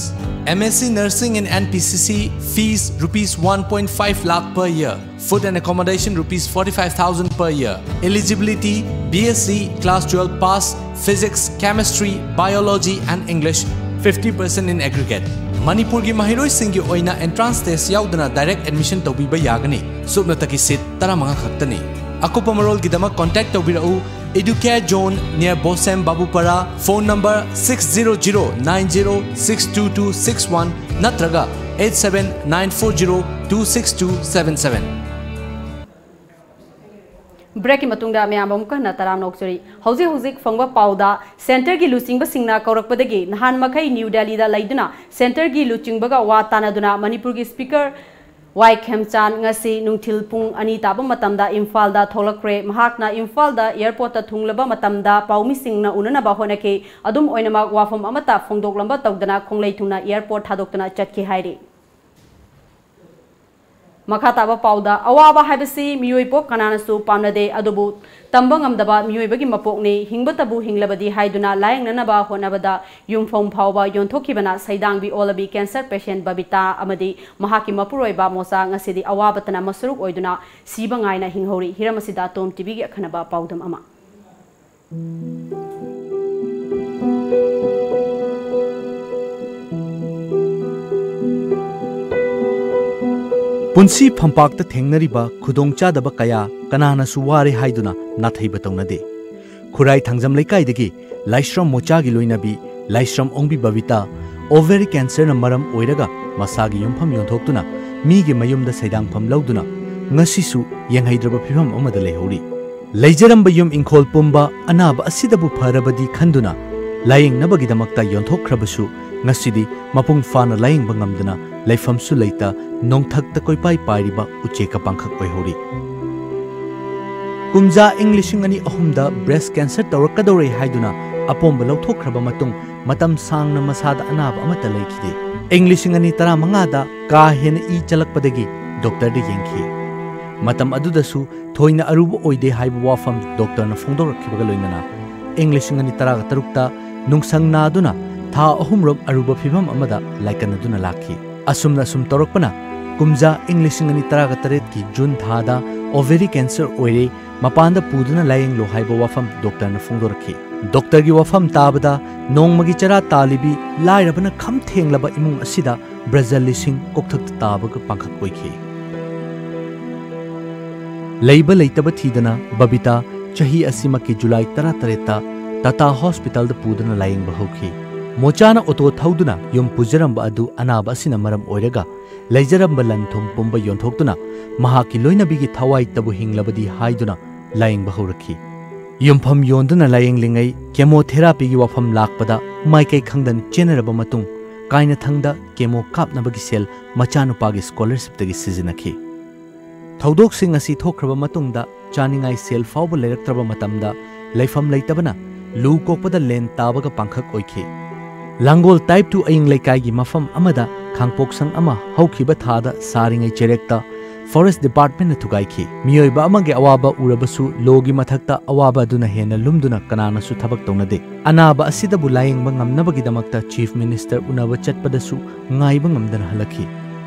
M S C Nursing in N P C C, fees rupees one point five lakh per year, food and accommodation rupees forty-five thousand per year. Eligibility: B S C, class twelve pass, physics, chemistry, biology and English, fifty percent in aggregate. ꯃꯅꯤꯄꯨꯔꯒꯤ ꯃꯍꯩꯔꯣꯏꯁꯤꯡꯒꯤ ꯑꯣꯏꯅ entrance test ꯌꯥꯎꯗꯅ direct admission ꯇꯧꯕꯤꯕ ꯌꯥꯒꯅꯤ꯫ ꯁꯨꯞꯅꯇꯒꯤ seat ꯇꯔꯥꯃꯉꯥ ꯈꯛꯇꯅꯤ꯫ ꯑꯀꯨꯞꯄ ꯃꯔꯣꯜꯒꯤꯗꯃꯛ contact ꯇꯧꯕꯤꯔꯛꯎ, Educare Zone near Bosem Babupara, phone number six zero zero nine zero six two two six one ꯅꯠꯇ꯭ꯔꯒ eight seven nine four zero two six two seven seven꯫ ꯕ꯭ꯔꯦꯛꯀꯤ ꯃꯇꯨꯡꯗ ꯃꯌꯥꯝ ꯑꯃꯨꯛꯀ ꯍꯟꯅ ꯇꯔꯥꯝꯅ ꯑꯣꯛꯆꯔꯤ꯫ ꯍꯧꯖꯤꯛ ꯍꯧꯖꯤꯛ ꯐꯪꯕ ꯄꯥꯎꯗ, ꯁꯦꯟꯇꯔꯒꯤ ꯂꯨꯆꯤꯡꯕꯁꯤꯡꯅ ꯀꯧꯔꯛꯄꯗꯒꯤ ꯅꯍꯥꯟ ꯃꯈꯩ ꯅ꯭ꯌꯨ ꯗꯦꯜꯂꯤꯗ ꯂꯩꯗꯨꯅ ꯁꯦꯟꯇꯔꯒꯤ ꯂꯨꯆꯤꯡꯕꯒ ꯋꯥ ꯇꯥꯅꯗꯨꯅ ꯃꯅꯤꯄꯨꯔꯒꯤ ꯁ꯭ꯄꯤꯀꯔ ꯋꯥꯏ ꯈꯦꯝꯆꯥꯟ ꯉꯁꯤ ꯅꯨꯡꯊꯤꯜ ꯄꯨꯡ ꯑꯅꯤ ꯇꯥꯕ ꯃꯇꯝꯗ ꯏꯝꯐꯥꯜꯗ ꯊꯣꯛꯂꯛꯈ꯭ꯔꯦ꯫ ꯃꯍꯥꯛꯅ ꯏꯝꯐꯥꯜꯗ ꯑꯦꯌꯔꯄꯣꯔꯠꯇ ꯊꯨꯡꯂꯕ ꯃꯇꯝꯗ ꯄꯥꯎꯃꯤꯁꯤꯡꯅ ꯎꯅꯅꯕ ꯍꯣꯠꯅꯈꯤ꯫ ꯑꯗꯨꯝ ꯑꯣꯏꯅꯃꯛ, ꯋꯥꯐꯝ ꯑꯃꯠꯇ ꯐꯣꯡꯗꯣꯛꯂꯝꯕ ꯇꯧꯗꯅ ꯈꯣꯡꯂꯩ ꯊꯨꯡꯅ ꯑꯦꯌꯔꯄꯣꯔꯠ ꯊꯥꯗꯣꯛꯇꯨꯅ ꯆꯠꯈꯤ ꯍꯥꯏꯔꯤ꯫ ꯃꯈꯥ ꯇꯥꯕ ꯄꯥꯎꯗ, ꯑꯋꯥꯕ ꯍꯥꯏꯕꯁꯤ ꯃꯤꯑꯣꯏ ꯄꯣꯛ ꯀꯅꯥꯅꯁꯨ ꯄꯥꯝꯅꯗꯦ, ꯑꯗꯨꯕꯨ ꯇꯝꯕ ꯉꯝꯗꯕ ꯃꯤꯑꯣꯏꯕꯒꯤ ꯃꯄꯣꯛꯅꯤ꯫ ꯍꯤꯡꯕꯇꯕꯨ ꯍꯤꯡꯂꯕꯗꯤ ꯍꯥꯏꯗꯨꯅ ꯂꯥꯌꯦꯡꯅꯅꯕ ꯍꯣꯠꯅꯕꯗ ꯌꯨꯝꯐꯝ ꯐꯥꯎꯕ ꯌꯣꯟꯊꯣꯛꯈꯤꯕꯅ ꯁꯩꯗꯥꯡꯕꯤ ꯑꯣꯜꯂꯕꯤ cancer patient ꯕꯕꯤꯇꯥ ꯑꯃꯗꯤ ꯃꯍꯥꯛꯀꯤ ꯃꯄꯨꯔꯣꯏꯕ ꯃꯣꯆꯥ ꯉꯁꯤꯗꯤ ꯑꯋꯥꯕꯇꯅ ꯃꯁꯔꯨꯛ ꯑꯣꯏꯗꯨꯅ ꯁꯤꯕ ꯉꯥꯏꯅ ꯍꯤꯡꯍꯧꯔꯤ꯫ ꯍꯤꯔꯝ ꯑꯁꯤꯗ ꯇꯣꯝ ꯇꯤꯚꯤꯒꯤ ꯑꯈꯟꯅꯕ ꯄꯥꯎꯗꯝ ꯑꯃ꯫ ꯄꯨꯟꯁꯤ ꯐꯝꯄꯥꯛꯇ ꯊꯦꯡꯅꯔꯤꯕ ꯈꯨꯗꯣꯡꯆꯥꯗꯕ ꯀꯌꯥ ꯀꯅꯥꯅꯁꯨ ꯋꯥꯔꯦ ꯍꯥꯏꯗꯨꯅ ꯅꯥꯊꯩꯕ ꯇꯧꯅꯗꯦ꯫ ꯈꯨꯔꯥꯏ ꯊꯥꯡꯖꯝ ꯂꯩꯀꯥꯏꯗꯒꯤ ꯂꯥꯏꯁ꯭ꯔꯝ ꯃꯣꯆꯥꯒꯤ ꯂꯣꯏꯅꯕꯤ ꯂꯥꯏꯁ꯭ꯔꯝ ꯑꯣꯡꯕꯤ ꯕꯕꯤꯇꯥ ovary cancerꯅ ꯃꯔꯝ ꯑꯣꯏꯔꯒ ꯃꯁꯥꯒꯤ ꯌꯨꯝꯐꯝ ꯌꯣꯟꯊꯣꯛꯇꯨꯅ ꯃꯤꯒꯤ ꯃꯌꯨꯝꯗ ꯁꯩꯗꯥꯡꯐꯝ ꯂꯧꯗꯨꯅ ꯉꯁꯤꯁꯨ ꯌꯦꯡꯍꯩꯗ꯭ꯔꯕ ꯐꯤꯕꯝ ꯑꯃꯗ ꯂꯩꯍꯧꯔꯤ꯫ ꯂꯩꯖꯔꯝꯕ ꯌꯨꯝ ꯏꯪꯈꯣꯜ ꯄꯨꯝꯕ ꯑꯅꯥꯕ ꯑꯁꯤꯗꯕꯨ ꯐꯔꯕꯗꯤ ꯈꯟꯗꯨꯅ ꯂꯥꯌꯦꯡꯅꯕꯒꯤꯗꯃꯛꯇ ꯌꯣꯟꯊꯣꯛꯈ꯭ꯔꯕꯁꯨ, ꯉꯁꯤꯗꯤ ꯃꯄꯨꯡ ꯐꯥꯅ ꯂꯥꯌꯦꯡꯕ ꯉꯝꯗꯅ ꯂꯩꯐꯝꯁꯨ ꯂꯩꯇ ꯅꯣꯡꯊꯛꯇ ꯀꯣꯏꯄꯥꯏ ꯄꯥꯏꯔꯤꯕ ꯎꯆꯦꯛꯀ ꯄꯥꯡꯈꯛ ꯑꯣꯏꯍꯧꯔꯤ꯫ ꯀꯨꯝꯖꯥ ꯏꯪ ꯂꯤꯁꯤꯡ ꯑꯅꯤ ꯑꯍꯨꯝꯗ breast cancer ꯇꯧꯔꯛꯀꯗꯧꯔꯦ ꯍꯥꯏꯗꯨꯅ ꯑꯄꯣꯝꯕ ꯂꯧꯊꯣꯛꯈ꯭ꯔꯕ ꯃꯇꯨꯡ, ꯃꯇꯝ ꯁꯥꯡꯅ ꯃꯁꯥꯗ ꯑꯅꯥꯕ ꯑꯃꯠꯇ ꯂꯩꯈꯤꯗꯦ꯫ ꯏꯪ ꯂꯤꯁꯤꯡ ꯑꯅꯤ ꯇꯔꯥꯃꯉꯥꯗ ꯀꯥ ꯍꯦꯟꯅ ꯏ ꯆꯠꯂꯛꯄꯗꯒꯤ ꯗꯣꯛꯇꯔꯗ ꯌꯦꯡꯈꯤ꯫ ꯃꯇꯝ ꯑꯗꯨꯗꯁꯨ ꯊꯣꯏꯅ ꯑꯔꯨꯕ ꯑꯣꯏꯗꯦ ꯍꯥꯏꯕ ꯋꯥꯐꯝ ꯗꯣꯛꯇꯔꯅ ꯐꯣꯡꯗꯣꯔꯛꯈꯤꯕꯒ ꯂꯣꯏꯅꯅ ꯏꯪ ꯂꯤꯁꯤꯡ ꯑꯅꯤ ꯇꯔꯥꯒ ꯇꯔꯨꯛꯇ ꯅꯨꯡꯁꯪ ꯅꯥꯗꯨꯅ ꯊꯥ ꯑꯍꯨꯝꯔꯣꯝ ꯑꯔꯨꯕ ꯐꯤꯚꯝ ꯑꯃꯗ ꯂꯥꯏꯀꯠꯅꯗꯨꯅ ꯂꯥꯛꯈꯤ꯫ ꯑꯁꯨꯝꯅ ꯑꯁꯨꯝ ꯇꯧꯔꯛꯄꯅ ꯀꯨꯝꯖꯥ ꯏꯪ ꯂꯤꯁꯤꯡ ꯑꯅꯤ ꯇꯔꯥꯒ ꯇꯔꯦꯠꯀꯤ ꯖꯨꯟ ꯊꯥꯗ ovary cancer ꯑꯣꯏꯔꯦ, ꯃꯄꯥꯟꯗ ꯄꯨꯗꯨꯅ ꯂꯥꯌꯦꯡꯂꯣ ꯍꯥꯏꯕ ꯋꯥꯐꯝ ꯗꯣꯛꯇꯔꯅ ꯐꯣꯡꯗꯣꯔꯛꯈꯤ꯫ ꯗꯣꯛꯇꯔꯒꯤ ꯋꯥꯐꯝ ꯇꯥꯕꯗ ꯅꯣꯡꯃꯒꯤ ꯆꯔꯥ ꯇꯥꯜꯂꯤꯕꯤ ꯂꯥꯏꯔꯕꯅ ꯈꯝ ꯊꯦꯡꯂꯕ ꯏꯃꯨꯡ ꯑꯁꯤꯗ ꯕ꯭ꯔꯖ ꯂꯤꯁꯤꯡ ꯀꯣꯛꯊꯛꯇ ꯇꯥꯕꯒ ꯄꯥꯡꯈꯛ ꯑꯣꯏꯈꯤ꯫ ꯂꯩꯕ ꯂꯩꯇꯕ ꯊꯤꯗꯅ ꯕꯕꯤꯇꯥ ꯆꯍꯤ ꯑꯁꯤꯃꯛꯀꯤ ꯖꯨꯂꯥꯏ ꯇꯔꯥꯇꯔꯦꯠꯇ ꯇꯥꯇꯥ ꯍꯣꯁꯄꯤꯇꯥꯜꯗ ꯄꯨꯗꯨꯅ ꯂꯥꯌꯦꯡꯕ ꯍꯧꯈꯤ꯫ ꯃꯣꯆꯥꯅ ꯑꯣꯇꯣ ꯊꯧꯗꯨꯅ ꯌꯨꯝ ꯄꯨꯖꯔꯝꯕ ꯑꯗꯨ ꯑꯅꯥꯕ ꯑꯁꯤꯅ ꯃꯔꯝ ꯑꯣꯏꯔꯒ ꯂꯩꯖꯔꯝꯕ ꯂꯟ ꯊꯨꯝ ꯄꯨꯝꯕ ꯌꯣꯟꯊꯣꯛꯇꯨꯅ ꯃꯍꯥꯛꯀꯤ ꯂꯣꯏꯅꯕꯤꯒꯤ ꯊꯋꯥꯏꯇꯕꯨ ꯍꯤꯡꯂꯕꯗꯤ ꯍꯥꯏꯗꯨꯅ ꯂꯥꯌꯦꯡꯕ ꯍꯧꯔꯛꯈꯤ꯫ ꯌꯨꯝꯐꯝ ꯌꯣꯟꯗꯨꯅ ꯂꯥꯌꯦꯡꯂꯤꯉꯩ ꯀꯦꯃꯣꯊꯦꯔꯥꯄꯤꯒꯤ ꯋꯥꯐꯝ ꯂꯥꯛꯄꯗ ꯃꯥꯏꯀꯩ ꯈꯪꯗꯅ ꯆꯦꯟꯅꯔꯕ ꯃꯇꯨꯡ, ꯀꯥꯏꯅꯊꯪꯗ ꯀꯦꯃꯣ ꯀꯥꯞꯅꯕꯒꯤ ꯁꯦꯜ ꯃꯆꯥꯅꯨꯄꯥꯒꯤ ꯁ꯭ꯀꯣꯂꯔꯁꯤꯞꯇꯒꯤ ꯁꯤꯖꯤꯟꯅꯈꯤ꯫ ꯊꯧꯗꯣꯛꯁꯤꯡ ꯑꯁꯤ ꯊꯣꯛꯈ꯭ꯔꯕ ꯃꯇꯨꯡꯗ ꯆꯥꯅꯤꯡꯉꯥꯏ ꯁꯦꯜ ꯐꯥꯎꯕ ꯂꯩꯔꯛꯇ꯭ꯔꯕ ꯃꯇꯝꯗ ꯂꯩꯐꯝ ꯂꯩꯇꯕꯅ ꯂꯨ ꯀꯣꯛꯄꯗ ꯂꯦꯟ ꯇꯥꯕꯒ ꯄꯥꯡꯈꯛ ꯑꯣꯏꯈꯤ꯫ ꯂꯥꯡꯒꯣꯜ type two ꯑꯌꯤꯡ ꯂꯩꯀꯥꯏꯒꯤ ꯃꯐꯝ ꯑꯃꯗ ꯈꯥꯡꯄꯣꯛꯁꯪ ꯑꯃ ꯍꯧꯈꯤꯕ ꯊꯥꯗ ꯁꯥꯔꯤꯉꯩ ꯆꯩꯔꯦꯛꯇ ꯐꯣꯔꯦꯁꯠ ꯗꯤꯄꯥꯔꯠꯃꯦꯟꯠꯅ ꯊꯨꯒꯥꯏꯈꯤ꯫ ꯃꯤꯑꯣꯏꯕ ꯑꯃꯒꯤ ꯑꯋꯥꯕ ꯎꯔꯕꯁꯨ ꯂꯣꯒꯤ ꯃꯊꯛꯇ ꯑꯋꯥꯕ ꯑꯗꯨꯅ ꯍꯦꯟꯅ ꯂꯨꯝꯗꯨꯅ ꯀꯅꯥꯅꯁꯨ ꯊꯕꯛ ꯇꯧꯅꯗꯦ꯫ ꯑꯅꯥꯕ ꯑꯁꯤꯗꯕꯨ ꯂꯥꯌꯦꯡꯕ ꯉꯝꯅꯕꯒꯤꯗꯃꯛꯇ ꯆꯤꯐ ꯃꯤꯅꯤꯁꯇꯔ ꯎꯅꯕ ꯆꯠꯄꯗꯁꯨ ꯉꯥꯏꯕ ꯉꯝꯗꯅ ꯍꯜꯂꯛꯈꯤ꯫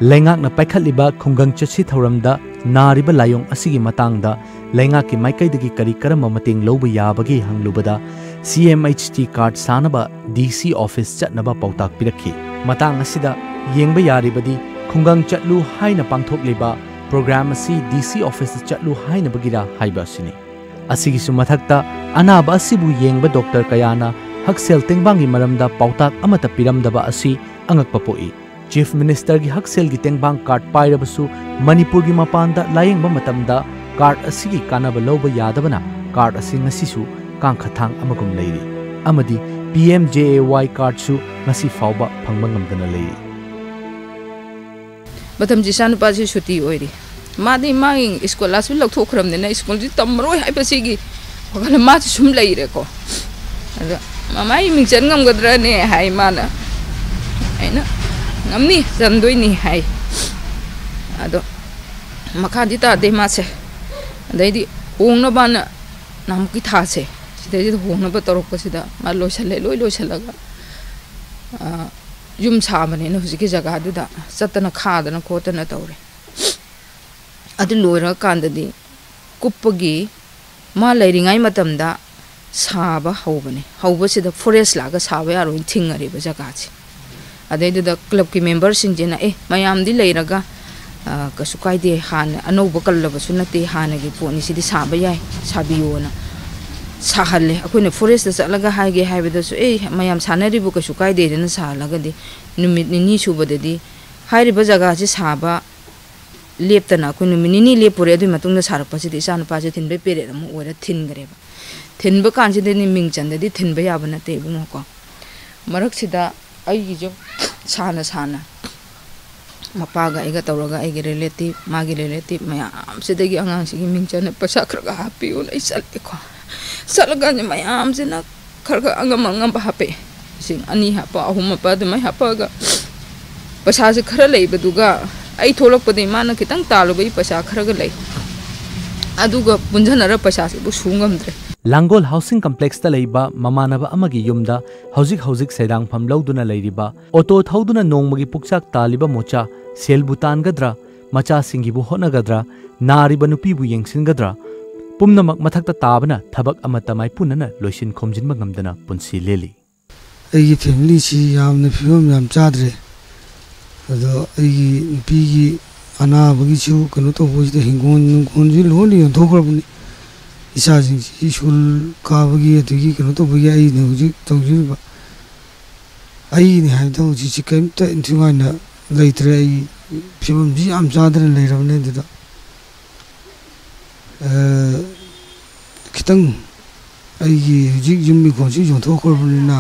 ꯂꯩꯉꯥꯛꯅ ꯄꯥꯏꯈꯠꯂꯤꯕ ꯈꯨꯡꯒꯪ ꯆꯠꯁꯤ ꯊꯧꯔꯝꯗ ꯅꯥꯔꯤꯕ ꯂꯥꯏꯑꯣꯡ ꯑꯁꯤꯒꯤ ꯃꯇꯥꯡꯗ ꯂꯩꯉꯥꯛꯀꯤ ꯃꯥꯏꯀꯩꯗꯒꯤ ꯀꯔꯤ ꯀꯔꯝꯕ ꯃꯇꯦꯡ ꯂꯧꯕ ꯌꯥꯕꯒꯦ ꯍꯪꯂꯨꯕꯗ, ꯁꯤ ꯑꯦꯝ ꯑꯩꯆ ꯇꯤ ꯀꯥꯔꯗ ꯁꯥꯅꯕ ꯗꯤ ꯁꯤ ꯑꯣꯐꯤꯁ ꯆꯠꯅꯕ ꯄꯥꯎꯇꯥꯛ ꯄꯤꯔꯛꯈꯤ꯫ ꯃꯇꯥꯡ ꯑꯁꯤꯗ ꯌꯦꯡꯕ ꯌꯥꯔꯤꯕꯗꯤ ꯈꯨꯡꯒꯪ ꯆꯠꯂꯨ ꯍꯥꯏꯅ ꯄꯥꯡꯊꯣꯛꯂꯤꯕ ꯄ꯭ꯔꯣꯒ꯭ꯔꯥꯝ ꯑꯁꯤ ꯗꯤ ꯁꯤ ꯑꯣꯐꯤꯁꯇ ꯆꯠꯂꯨ ꯍꯥꯏꯅꯕꯒꯤꯔꯥ ꯍꯥꯏꯕ ꯑꯁꯤꯅꯤ꯫ ꯑꯁꯤꯒꯤꯁꯨ ꯃꯊꯛꯇ, ꯑꯅꯥꯕ ꯑꯁꯤꯕꯨ ꯌꯦꯡꯕ ꯗꯣꯛꯇꯔ ꯀꯌꯥꯅ ꯍꯛꯁꯦꯜ ꯇꯦꯡꯕꯥꯡꯒꯤ ꯃꯔꯝꯗ ꯄꯥꯎꯇꯥꯛ ꯑꯃꯠꯇ ꯄꯤꯔꯝꯗꯕ ꯑꯁꯤ ꯑꯉꯛꯄ ꯄꯣꯛꯏ꯫ ꯆꯤꯐ ꯃꯤꯅꯤꯁꯇꯔꯒꯤ ꯍꯛꯁꯦꯜꯒꯤ ꯇꯦꯡꯕꯥꯡ ꯀꯥꯔꯗ ꯄꯥꯏꯔꯕꯁꯨ ꯃꯅꯤꯄꯨꯔꯒꯤ ꯃꯄꯥꯟꯗ ꯂꯥꯌꯦꯡꯕ ꯃꯇꯝꯗ ꯀꯥꯔꯗ ꯑꯁꯤꯒꯤ ꯀꯥꯟꯅꯕ ꯂꯧꯕ ꯌꯥꯗꯕꯅ ꯀꯥꯔꯗ ꯑꯁꯤ ꯉꯁꯤꯁꯨ ꯀꯥꯡꯈꯊꯥꯡ ꯑꯃꯒꯨꯝ ꯂꯩꯔꯤ ꯑꯃꯗꯤ ꯄꯤ ꯑꯦꯝ ꯖꯦ ꯑꯦ ꯋꯥꯏ ꯀꯥꯔꯗꯁꯨ ꯉꯁꯤ ꯐꯥꯎꯕ ꯐꯪꯕ ꯉꯝꯗꯅ ꯂꯩꯔꯤ꯫ ꯃꯇꯝꯁꯤ ꯏꯆꯥꯅꯨꯄꯥꯁꯤ ꯁꯨꯇꯤ ꯑꯣꯏꯔꯤ꯫ ꯃꯥꯗꯤ ꯃꯥꯒꯤ ꯁ꯭ꯀꯣꯂꯥꯔꯁꯤꯞ ꯂꯧꯊꯣꯛꯈ꯭ꯔꯕꯅꯤꯅ ꯁ꯭ꯀꯨꯜꯁꯤ ꯇꯝꯃꯔꯣꯏ ꯍꯥꯏꯕꯁꯤꯒꯤ ꯋꯥꯈꯜꯗ ꯃꯥꯁꯤ ꯁꯨꯝ ꯂꯩꯔꯦꯀꯣ꯫ ꯑꯗ, "ꯃꯃꯥ, ꯑꯩ ꯃꯤꯡ ꯆꯟ ꯉꯝꯒꯗ꯭ꯔꯅꯦ?" ꯍꯥꯏ ꯃꯥꯅ꯫ ꯑꯩꯅ, "ꯉꯝꯅꯤ, ꯆꯟꯗꯣꯏꯅꯤ" ꯍꯥꯏ꯫ ꯑꯗꯣ ꯃꯈꯥꯗꯤ ꯇꯥꯗꯦ ꯃꯥꯁꯦ꯫ ꯑꯗꯩꯗꯤ ꯍꯣꯡꯅꯕꯅ ꯅꯍꯥꯟꯃꯨꯛꯀꯤ ꯊꯥꯁꯦ, ꯁꯤꯗꯩꯁꯤꯗ ꯍꯣꯡꯅꯕ ꯇꯧꯔꯛꯄꯁꯤꯗ ꯃꯥ ꯂꯣꯏꯁꯜꯂꯦ, ꯂꯣꯏ ꯂꯣꯏꯁꯜꯂꯒ, ꯑ, ꯌꯨꯝ ꯁꯥꯕꯅꯦꯅ ꯍꯧꯖꯤꯛꯀꯤ ꯖꯒꯥꯗꯨꯗ ꯆꯠꯇꯅ ꯈꯥꯗꯅ ꯈꯣꯠꯇꯅ ꯇꯧꯔꯦ꯫ ꯑꯗꯨ ꯂꯣꯏꯔꯀꯥꯟꯗꯗꯤ ꯀꯨꯞꯄꯒꯤ ꯃꯥ ꯂꯩꯔꯤꯉꯩ ꯃꯇꯝꯗ ꯁꯥꯕ ꯍꯧꯕꯅꯦ꯫ ꯍꯧꯕꯁꯤꯗ ꯐꯣꯔꯦꯁ ꯂꯥꯛꯑꯒ ꯁꯥꯕ ꯌꯥꯔꯣꯏꯅ ꯊꯤꯡꯉꯔꯦꯕ ꯖꯒꯥꯁꯦ꯫ ꯑꯗꯩꯗꯨꯗ ꯀ꯭ꯂꯕꯀꯤ ꯃꯦꯝꯕꯔꯁꯤꯡꯁꯤꯅ, "ꯑꯦ, ꯃꯌꯥꯝꯗꯤ ꯂꯩꯔꯒ, ꯑ, ꯀꯩꯁꯨ ꯀꯥꯏꯗꯦ, ꯍꯥꯟꯅ ꯑꯅꯧꯕ ꯀꯜꯂꯕꯁꯨ ꯅꯠꯇꯦ, ꯍꯥꯟꯅꯒꯤ ꯄꯣꯠꯅꯤ, ꯁꯤꯗꯤ ꯁꯥꯕ ꯌꯥꯏ, ꯁꯥꯕꯤꯌꯣꯅ" ꯁꯥꯍꯜꯂꯦ꯫ ꯑꯩꯈꯣꯏꯅ ꯐꯣꯔꯦꯁꯇ ꯆꯠꯂꯒ ꯍꯥꯏꯒꯦ ꯍꯥꯏꯕꯗꯁꯨ, "ꯑꯦ, ꯃꯌꯥꯝ ꯁꯥꯟꯅꯔꯤꯕꯨ ꯀꯩꯁꯨ ꯀꯥꯏꯗꯦꯗꯅ" ꯁꯥꯍꯜꯂꯒꯗꯤ, ꯅꯨꯃꯤꯠ ꯅꯤꯅꯤ ꯁꯨꯕꯗꯗꯤ ꯍꯥꯏꯔꯤꯕ ꯖꯒꯥꯁꯤ ꯁꯥꯕ ꯂꯦꯞꯇꯅ ꯑꯩꯈꯣꯏ ꯅꯨꯃꯤꯠ ꯅꯤꯅꯤ ꯂꯦꯞꯄꯨꯔꯦ꯫ ꯑꯗꯨꯒꯤ ꯃꯇꯨꯡꯗ ꯁꯥꯔꯛꯄꯁꯤꯗ ꯏꯆꯥꯅꯨꯄꯥꯁꯦ ꯊꯤꯟꯕꯩ ꯄꯦꯔꯦꯠ ꯑꯃ ꯑꯣꯏꯔ ꯊꯤꯟꯈ꯭ꯔꯦꯕ꯫ ꯊꯤꯟꯕ ꯀꯥꯟꯁꯤꯗꯗꯤ ꯃꯤꯡ ꯆꯟꯗꯗꯤ ꯊꯤꯟꯕ ꯌꯥꯕ ꯅꯠꯇꯦ ꯏꯕꯨꯡꯉꯣꯀꯣ꯫ ꯃꯔꯛꯁꯤꯗ ꯑꯩꯒꯤꯁꯨ ꯁꯥꯅ ꯁꯥꯅ ꯃꯄꯥꯒ ꯑꯩꯒ ꯇꯧꯔꯒ ꯑꯩꯒꯤ ꯔꯤꯂꯦꯇꯤꯚ, ꯃꯥꯒꯤ ꯔꯤꯂꯦꯇꯤꯚ ꯃꯌꯥꯝꯁꯤꯗꯒꯤ ꯑꯉꯥꯡꯁꯤꯒꯤ ꯃꯤꯡ ꯆꯟꯅ ꯄꯩꯁꯥ ꯈꯔ ꯈꯔ ꯍꯥꯞꯄꯤꯌꯨꯅ ꯑꯩ ꯆꯠꯂꯦꯀꯣ꯫ ꯆꯠꯂꯀꯥꯟꯗ ꯃꯌꯥꯝꯁꯤꯅ ꯈꯔ ꯈꯔ ꯑꯉꯝ ꯑꯉꯝꯕ ꯍꯥꯞꯄꯛꯑꯦ꯫ ꯂꯤꯁꯤꯡ ꯑꯅꯤ ꯍꯥꯞꯄ, ꯑꯍꯨꯝ ꯍꯥꯞꯄ, ꯑꯗꯨꯃꯥꯏꯅ ꯍꯥꯞꯄꯛꯑꯒ ꯄꯩꯁꯥꯁꯦ ꯈꯔ ꯂꯩꯕꯗꯨꯒ ꯑꯩ ꯊꯣꯛꯂꯛꯄꯗꯒꯤ ꯃꯥꯅ ꯈꯤꯇꯪ ꯇꯥꯜꯂꯨꯕꯒꯤ ꯄꯩꯁꯥ ꯈꯔꯒ ꯂꯩ, ꯑꯗꯨꯒ ꯄꯨꯟꯁꯤꯟꯅꯔ ꯄꯩꯁꯥꯁꯤꯕꯨ ꯁꯨ ꯉꯝꯗ꯭ꯔꯦ꯫ ꯂꯥꯡꯒꯣꯜ ꯍꯥꯎꯁꯤꯡ ꯀꯝꯄ꯭ꯂꯦꯛꯁꯇ ꯂꯩꯕ ꯃꯃꯥꯟꯅꯕ ꯑꯃꯒꯤ ꯌꯨꯝꯗ ꯍꯧꯖꯤꯛ ꯍꯧꯖꯤꯛ ꯁꯦꯗꯥꯡꯐꯝ ꯂꯧꯗꯨꯅ ꯂꯩꯔꯤꯕ, ꯑꯣꯇꯣ ꯊꯧꯗꯨꯅ ꯅꯣꯡꯃꯒꯤ ꯄꯨꯛꯆꯥꯛ ꯇꯥꯜꯂꯤꯕ ꯃꯣꯆꯥ, ꯁꯦꯜꯕꯨ ꯇꯥꯟꯒꯗ꯭ꯔꯥ, ꯃꯆꯥꯁꯤꯡꯒꯤꯕꯨ ꯍꯣꯠꯅꯒꯗ꯭ꯔꯥ, ꯅꯥꯔꯤꯕ ꯅꯨꯄꯤꯕꯨ ꯌꯦꯡꯁꯤꯟꯒꯗ꯭ꯔꯥ, ꯄꯨꯝꯅꯃꯛ ꯃꯊꯛꯇ ꯇꯥꯕꯅ ꯊꯕꯛ ꯑꯃꯠꯇ ꯃꯥꯏꯄꯨꯅꯅ ꯂꯣꯏꯁꯤꯟ ꯈꯣꯝꯖꯤꯟꯕ ꯉꯝꯗꯅ ꯄꯨꯟꯁꯤ ꯂꯦꯜꯂꯤ꯫ ꯑꯩꯒꯤ ꯐꯦꯃꯤꯂꯤꯁꯤ ꯌꯥꯝꯅ ꯐꯤꯕꯝ ꯌꯥꯝ ꯆꯥꯗ꯭ꯔꯦ꯫ ꯑꯗꯣ ꯑꯩꯒꯤ ꯅꯨꯄꯤꯒꯤ ꯑꯅꯥꯕꯒꯤꯁꯨ ꯀꯩꯅꯣ ꯇꯧꯕꯁꯤꯗ ꯍꯤꯡꯒꯣꯜ ꯅꯨꯡꯒꯣꯜꯁꯤ ꯂꯣꯏꯅ ꯌꯣꯟꯊꯣꯛꯈ꯭ꯔꯕꯅꯤ꯫ ꯏꯆꯥꯁꯤꯡꯁꯤ ꯁ꯭ꯀꯨꯜ ꯀꯥꯕꯒꯤ ꯑꯗꯒꯤ ꯀꯩꯅꯣ ꯇꯧꯕꯒꯤ ꯑꯩꯅ ꯍꯧꯖꯤꯛ ꯇꯧꯖꯔꯤꯕ, ꯑꯩꯅꯤ ꯍꯥꯏꯕꯗ ꯍꯧꯖꯤꯛꯁꯤ ꯀꯔꯤꯝꯇ ꯏꯟꯊꯤ ꯅꯨꯡꯉꯥꯏꯅ ꯂꯩꯇ꯭ꯔꯦ꯫ ꯑꯩ ꯐꯤꯕꯝꯁꯤ ꯌꯥꯝ ꯆꯥꯗꯅ ꯂꯩꯔꯕꯅꯦ꯫ ꯑꯗꯨꯗ ꯑ, ꯈꯤꯇꯪ ꯑꯩꯒꯤ ꯍꯧꯖꯤꯛ ꯌꯨꯝ ꯏꯪꯈꯣꯜꯁꯤ ꯌꯣꯟꯊꯣꯛꯈ꯭ꯔꯕꯅꯤꯅ